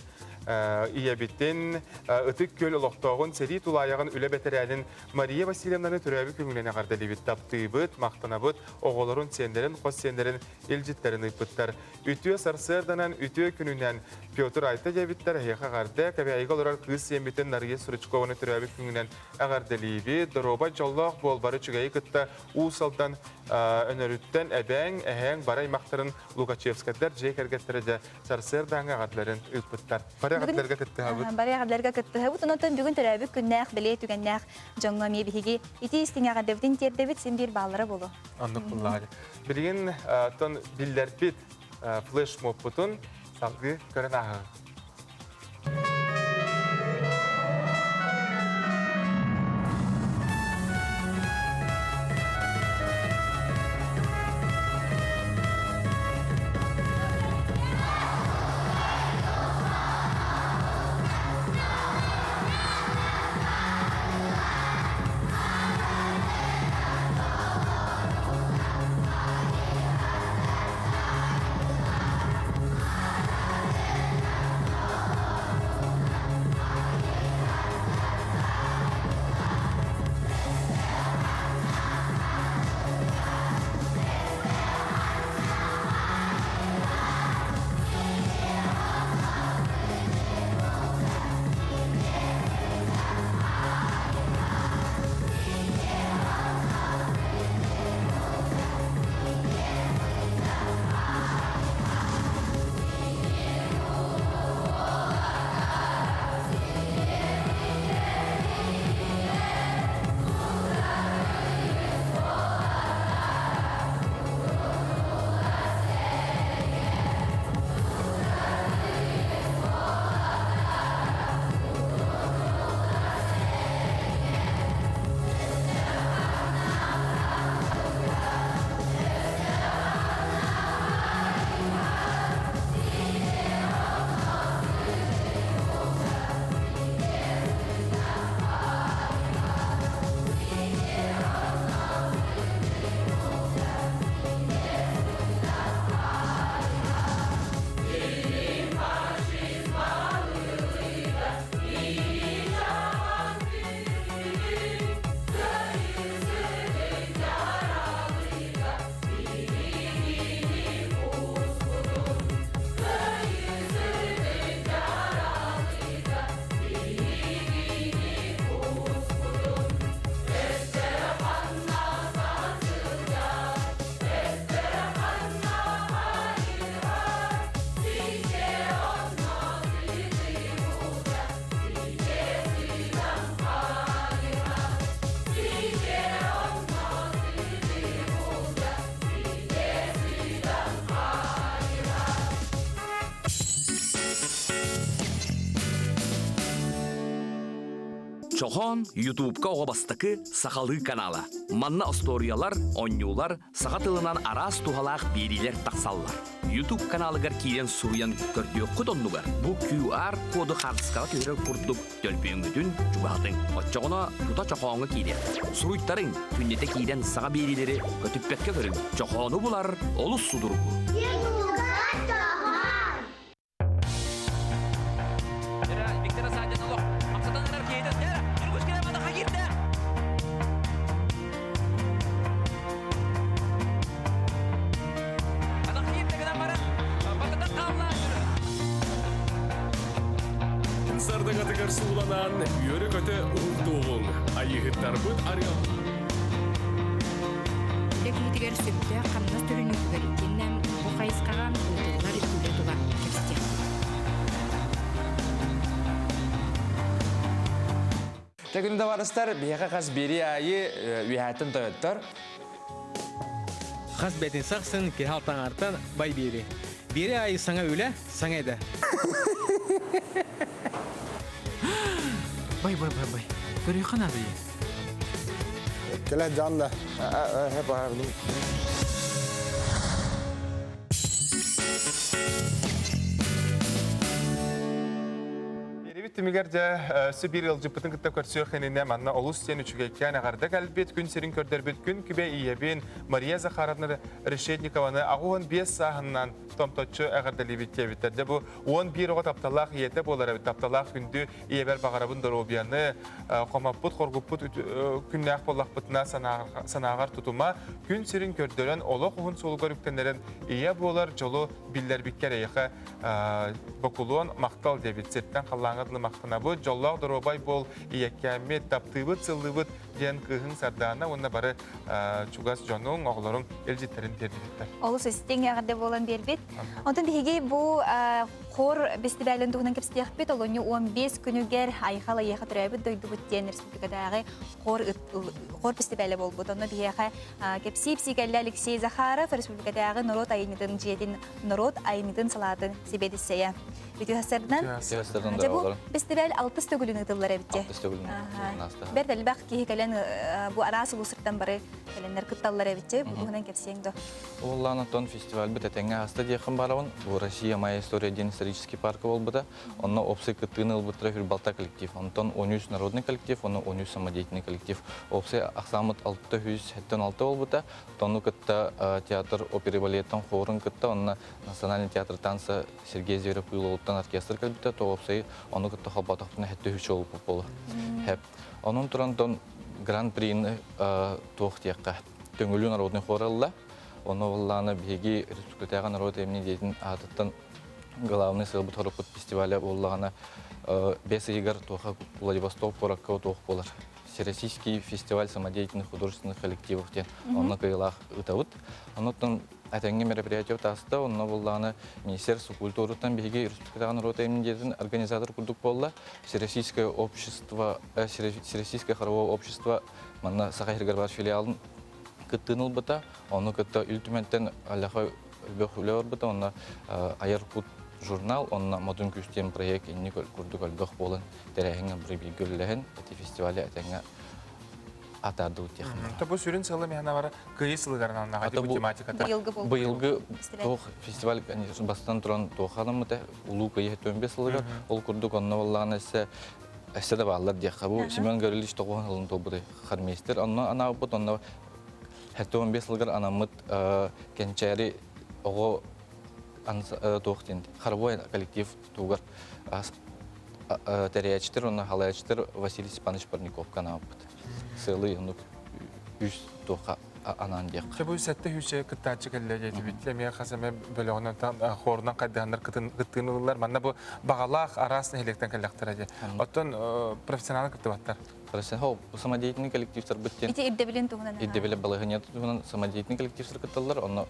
ийэбитин, Ытык Күөл олохтооҕун, сэрии тулаайаҕын үлэ бэтэрээнин Мария Мария Васильевнаны төрөөбүт күҥүнэн эҕэрдэлиибит, таптыыбыт, махтанабыт, оҕолорун, сиэннэрин, хос сиэннэрин илдьиттэрин ыыппыттар. Үтүө сарсыарданан, үтүө күнүнэн Петр Айта диэбиттэр, эһиэхэ эҕэрдэ, Кэбээйигэ олорор кыыс сиэммитин Нарыйа Стручкованы төрөөбүт күҥүнэн эҕэрдэлиибит. Доруобай дьоллоох буол, бары үчүгэйи кытта Уус Алдан Өнөрүттэн эбээҥ, эһээҥ бары аймахтарын Лукачевскайдар дьиэ кэргэттэрэ дьэ сарсыардааҥы эҕэрдэлэрин ыыппыттар. Бары эҕэрдэлэргэ кыттыһабыт. Бары эҕэрдэлэргэ кыттыһабыт. Онон бүгүн төрөөбүт күннээх, бэлиэ түгэннээх дьоҥҥо эмиэ биһиги ити истиҥ эҕэрдэбитин тиэрдэбит, син биир бааллара буолуо. Оннук буллаҕа. Билигин тон биллэрбит флешмобпутун салгыы көрөн ааһыҥ. Чохон Ютубка оҕо бастакы сахалыы канала. Манна остуоруйалар, оонньуулар, саха тылынан араас туһалаах биэриилэр тахсаллар. YouTube каналыгар киирэн суруйан көрдүөххүт оннугар бу QR коду хаартыскаҕа түһэрэр курдук төлөпүөҥҥүтүн чугаһатыҥ. Оччоҕуна тута чохооҥҥо киириэх. Суруйтарыҥ, күннэтэ киирэн саҥа биэриилэри көтүппэккэ көрүҥ. Чохоону булар олус судургу. Сардыгатыгар сууланан, үөрэ-көтө уһуктуоҕуҥ. Айыыһыттарбыт арыал. Үлэ киһитигэр сөптөөх хамнас төлөнүүтүгэр итиэннэ бу хайысхаҕа ыытыллар үлэ тула кэпсэтиэхпит. Тегүн табаарыстар, биһиэхэ хас биэрии аайы үөһээттэн тойоттор. Хас бэтин сахсын киһи алтаҥартан бай биэри. Биэри аайы саҥа үлэ, саҥа идэ. Бай, бай, бай, бай. Көрүөххэ наада Кэлэ жанна. Биэрибит. Берибит түмүгэр дьэ өссө биир ыалдьыппытын кытта көрсүөх иннинэ манна олус диэн үчүгэйкээн эҕэрдэ кэлбит, күн сирин көрдөрбүт күн күбэй ийэбин Мария Захаровна Решетникованы 85 сааһынан томточчу эҕэрдэлиибит диэбиттэр. Дьэ бу 11 оҕо тапталлаах ийэтэ буолар эбит. Тапталлаах күндү ийэбэр баҕарабын доруобуйаны, хомоппут, хоргуппут күннээх буоллахпытына санааҕар тутума, күн сирин көрдөрөн олох уһун суолугар үктэннэрэн ийэ буолар дьолу биллэрбиккэр эйиэхэ Бокулуон махтал диэбит сиртэн халлааҥҥа дылы махтанабыт, дьоллоох доруобай буол, ийэккээммит, таптыыбыт, сыллыыбыт диэн кыыһыҥ Сардаана уонна бары чугас дьонуҥ, оҕолоруҥ илдьиттэрин тиэрдибиттэр. Олус истиҥ эҕэрдэ буолан биэрбит. Онтон биһиги бу хор бэстибээлин туһунан кэпсэтиэхпит. Олунньу 15 күнүгэр Айхал эйиэхэ төрөөбүт дойдубут диэн республикатааҕы хор хор фестивалэ буолбут. Онно биһиэхэ кэпсии псикэллэ Алексей Захаров республикатааҕы норуот айымньытын дьиэтин норуот айымньытын салаатын сэбиэдиссэйэ. Үтүө сарсыарданан. Дьэ бу фестиваль алтыс төгүлүн ыытыллар эбит. Алтыс төгүлүн ыытыллар. Бэрт элбэх киһи кэлэн бу араас улуустартан бары кэлэннэр кытталлар эбит. Бу туһунан кэпсиэҥ до. Уоллаан оттон фестивальбыт этэҥҥэ ааста диэххин баарабын. Бу Россия моя история диэн исторический парка буолбута. Онно опсай кыттыыны ылбыттара хүрбалта коллектив. Онтон 13 народный коллектив, онно 13 самодеятельный коллектив. Опсай ахсааммыт 676 буолбута. Тону кытта театр оперы балеттан хорун кытта, онно Национальный театр танца Сергей Зверев Пылолуттан оркестр кэлбитэ, то опсай ону кытта холботохпуна хэтте үч олуппут болу. Хеп. Онон туран тон гран-прини туох диэххэ Төҥүлү народный хор ылла. Ону буоллаана биһиги республикатааҕы норуот эмни диэтин аатыттан главный сыалбыт хоруппут фестиваля буоллаҕына бэс ыйыгар туоха Владивосток куоракка туох буолар Всероссийский фестиваль самодеятельных художественных коллективов диэн онно кыайыылаах ыытабыт. Оннуттан этэҥҥэ мероприятие тааста, онно буоллаҕына Министерство культурыттан биһиги республикатааҕы норуот айымньытын организатор курдук буолла. Всероссийское общество, Всероссийское хоровое общество манна Саха сиригэр баар филиалын кыттыыны ылбыта. Ону кытта Ил Түмэнтэн Аллаха элбэх үлэ барбыта. Онно Айар кут журнал, онно Модун күүс диэн проект инник курдук элбэх буолан тэрээһиҥҥэ бары бииргэ үлэлэһэн ити фестивали этэҥҥэ атаардыбыт диэххэ. То бу сүрүн сыала миһана бара кыйы сылыгар аналнаҕа бу тематиката. Быйылгы туох фестиваль бастан туран туоханаммыта улуу кыйы 75 сылыгар ол курдук онно боллаҕына эссе эссе да бааллар диэххэ бу Семен Гаврильевич тоҕуһун сылын туолбута хормейстер онно анаабыппыт онно 75 сылыгар анаммыт кэнчээри оҕо туох диэн хоровой коллектив тугар тэрийээччитэр уонна халайааччытар Василий Степанович Парниковка анаабыппыт. Сыалы оннук үс туохха анаан диэххэ. Чэ бу сэттэ сүүсчэ кыттааччы кэллэ диэтибит. Эмиэ хас эмэ бөлөҕүнэн хорунан хайдыһаннар кыттыыны ыллылар. Манна бу баҕалаах араас нэһилиэктэн кэллэхтэрэ дии. Оттон профессионалы кыттыбаттар. Профессионал самодеятельный коллективтарбыт диэн. Ити ирдэбилин туһунан. Ирдэбилэ балаһыанньа туһунан самодеятельный коллективтар кытталлар. Онно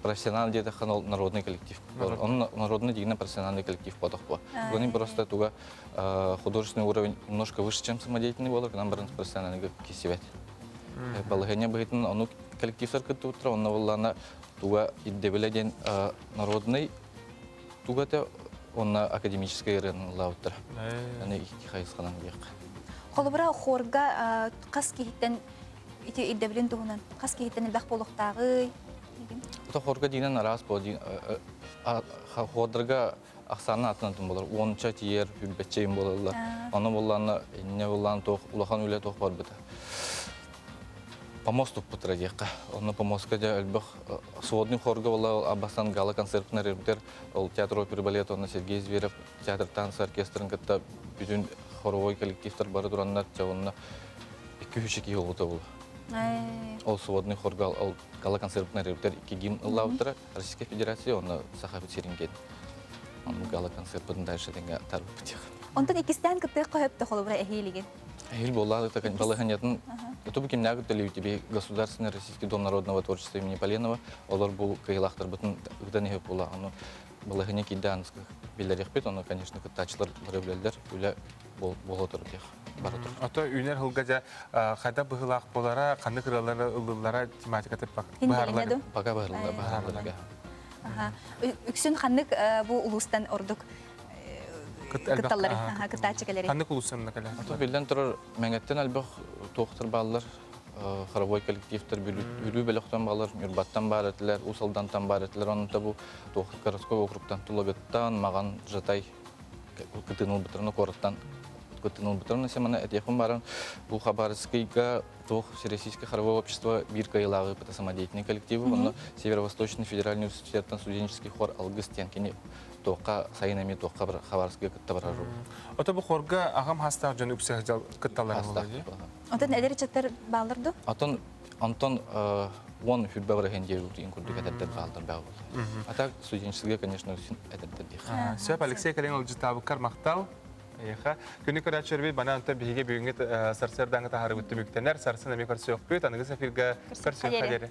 профессионал диэтэххэ ол народный коллектив. Он народный дигинен профессиональный коллектив бодох бу. Бұның просто туга художественный уровень немножко выше, чем самодеятельный болар, нам баран профессиональный кисибет. Балаһыанньа быһыытынан ону коллективтар кыттыбыттара, онно буоллаана туга ирдэбилэ диэн народный тугата онно академическай ырыаны ыллаабыттара. Аны икки хайысханан диэххэ. Холобура хорга хас киһиттэн ити ирдэбилин туһунан хас киһиттэн элбэх буолуохтааҕый? Хорга диинэн араас бо хордарга ахсаанна атынан тум болар уонча тиер хүрбэтчэйин болаллар ону буллаанна инне буллаан туох улахан үлэ туох барбыта помост туппутара диэххэ онно помостка дьэ элбэх сводный хорга була абасан гала концертын эрбитер ол театр оперы балет онно Сергей Зверев театр танца оркестрын кытта бүтүн хоровой коллективтар бары тураннар дьэ онно икки үч киһи олбута була ол сводный хорга ол гала концертын эрбитер икки гимн ыллаабыттара Российская Федерация онно Саха сирин Онну гала концертпытын дальше тэҥҥэ тарбыппыт. Онтон иккистээн кыттыах хөптө холобура эһиилигин. Эһиил буоллаах балаһанньатын Тубу кимнээҕи төлүүтү Государственный Российский дом народного творчества имени Поленова олор бу кыйылаахтарбытын ыытан иһип була. Ону балаһыня киирдэ аныска биллэриэхпит, ону, конечно, кыттааччылар бары билэллэр, үлэ буола турар бара турар. Ото үүнэр сылга дьэ хайда быһыылаах буолара, ханнык ырыалары ыллыыллара тематиката быһаарылар. Пока быһаарылар. Үксүн ханнык бу улуустан ордук кытталлар, кыттааччы кэлери? Ханнык улуустан кэлэр? Ото биллэн турар, Мэҥэттэн элбэх туохтар бааллар, хоровой коллективтар Бүлүү бөлөхтөн бааллар, Ньурбаттан баар этилэр, Уус Алдантан баар этилэр, онон бу туох городской округтан Тулагыттан, Маҕан, Жатай. кытын ылбыттарына куораттан кытын ылбыттарына семана этиэхпин баран бу Хабаровскайга туох Всероссийское хоровое общество биир кыайыылааҕы ыыппыта самодеятельный коллективы онно Северо-Восточный федеральный университеттан студенческий хор Алгыс диэн кини туохха сайын эмиэ туохха Хабаровскайга кытта барар. Ото бу хорга аҕам хастаах дьон үксэ кытталлар буолар. Онтон эдэр ыччаттар бааллар ду? Отон онтон уон хүрбэ бараһын диэн курдук эдэрдэр бааллар баа буолла. А так студенческийга, конечно, эдэрдэр диэх. Сөп, Алексей кэлин олдьутаабыккар махтал. Эйиэхэ. Күнү көрөөччүлэрбит бана онтон биһиги бүгүҥҥү сарсыардааҥы таһаарыбыт түмүктэнэр. Сарсын эмиэ көрсүөхпүт. Аныгы эфиргэ көрсүөххэ диэри.